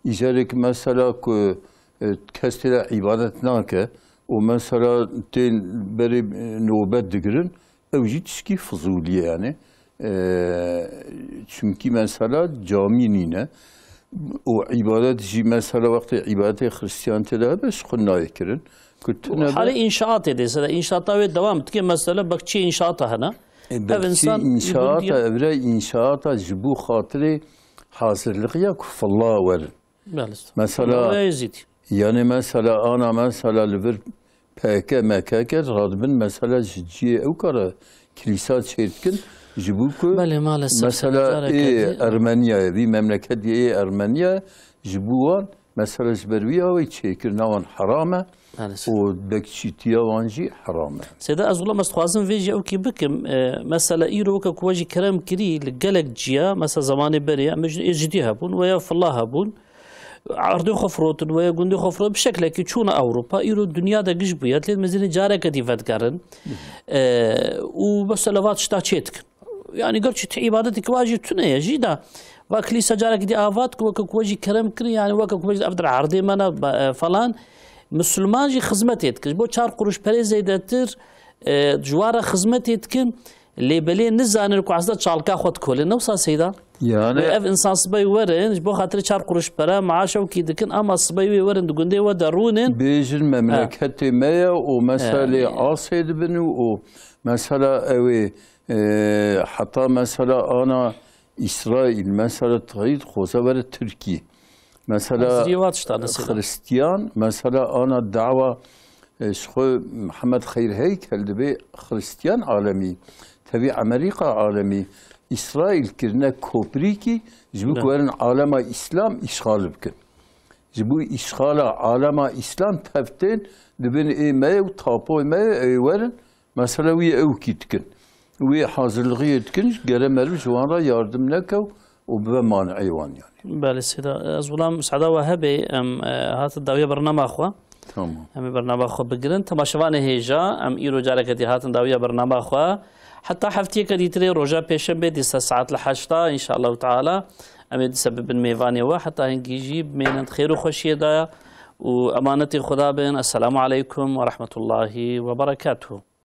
Îcarek mesela ku, e, kes tê de îbadet nake û mesela tên berê, e, nobet digirin, ew jî tişkî fizûlî ye yani. E, çimkî mesela camî nîne û îbadet jî mesela wextê îbadetê Xristiyan tê de hebe ji xwe nayê kirin. Ku tune be Halê înşaatê dê, sede înşaata wê dewam dike, mesela bekçî înşaata hene. E, Ev bekçî însan înşaata, gundî- evre înşaata ji bo xatirê hazirlixiya ku filla werin. Belê. Mesela, Filla Êzîdî. yani mesela ana mesela li vir P K K, M K K radibin mesela ji cihê ew kara kilîsa çêdikin, ji bo ku Belê, maalesef, mesela careke ê dî- Ermeniyayê, vî memleketê ê Ermeniya, ji bo wan mesela ji ber wî awê çêkirina wan heram e Maalesef. û bekçîtiya wan jî heram e. Seyda, ez wila ez dixwazim vê jî ew kî bikim. E, mesela îro weke ku we jî kerem kirî li gelek ciya, mesela zamanê berê, em bêjin ê jidî hebûn, weya filla hebûn. Erdê xwe firotin, weya gundê xwe firotin, bi şeklekî çûne Ewropa. Îro dinya de giş bûye, lê mezînê careke dî vedigerin. E, û mesela va tişta çê dikin. Yani gerçi ti îbadetê ki wa jî tune ye jî da. Va kilîsa carekî dî avat ku weke ku we jî kerem kirin, yani weke ku we jî ev dir erdê me ne, ba-, e, falan. Misilman jî xizmetê dikin. Ji bo çar quruş perê zêdetir, e, ji wan re xizmetê dikin. Lê belê nizanin ku aslında çalka xwe dikolin. Ne wisa Seyda? Yani Lê ev insan sibey werin, ji bo xatirê çar quruş pere maaş ew kî dikin, ama sibey wê werin di gundê we de rûnin. Bêjin memleketê me ye û meselê He. asê dibin û, û mesela ew ê, e, heta mesela ana Îsraîl, mesela tayî dixwaze were Tirkî. Mesela Hazirî wa tişta mesela. Xristiyan, mesela ana dawa, e, ji xwe Mihemed Xeyr Heykel dibê Xristiyan alemî, tevî Amerîka alemî, Îsraîl kirine koprîkî, ji bo Ne. ku werin alema Îslam îşxal bikin. Ji bo îşxala alema Îslam tev tên, dibin ê me ye û tapoyê me ye, ê werin, mesela wî ew kî dikin. Wî hazirlixiyê dikin, gere meriv ji wan re yardim neke û bibe maneê wan yani. Belê Seyda, ez wila misada we hebe, em, e, hatin dawiya bernama xwe. Tamam. Em ê bernama xwe bigirin. Temaşevanê hêja, em îro careke dî hatin dawiya bernama xwe. Heta heftiyeke dîtirê roja pêşembe dîsa saet li heşta, înşallahu teala. Em ê dîsa bibin mêvanê we. Heta hingî jî bimênin di xêr û xweşiyê de. Û emanetê Xuda bin. Esselamu aleykum ve rahmetullahi ve berekatuhu.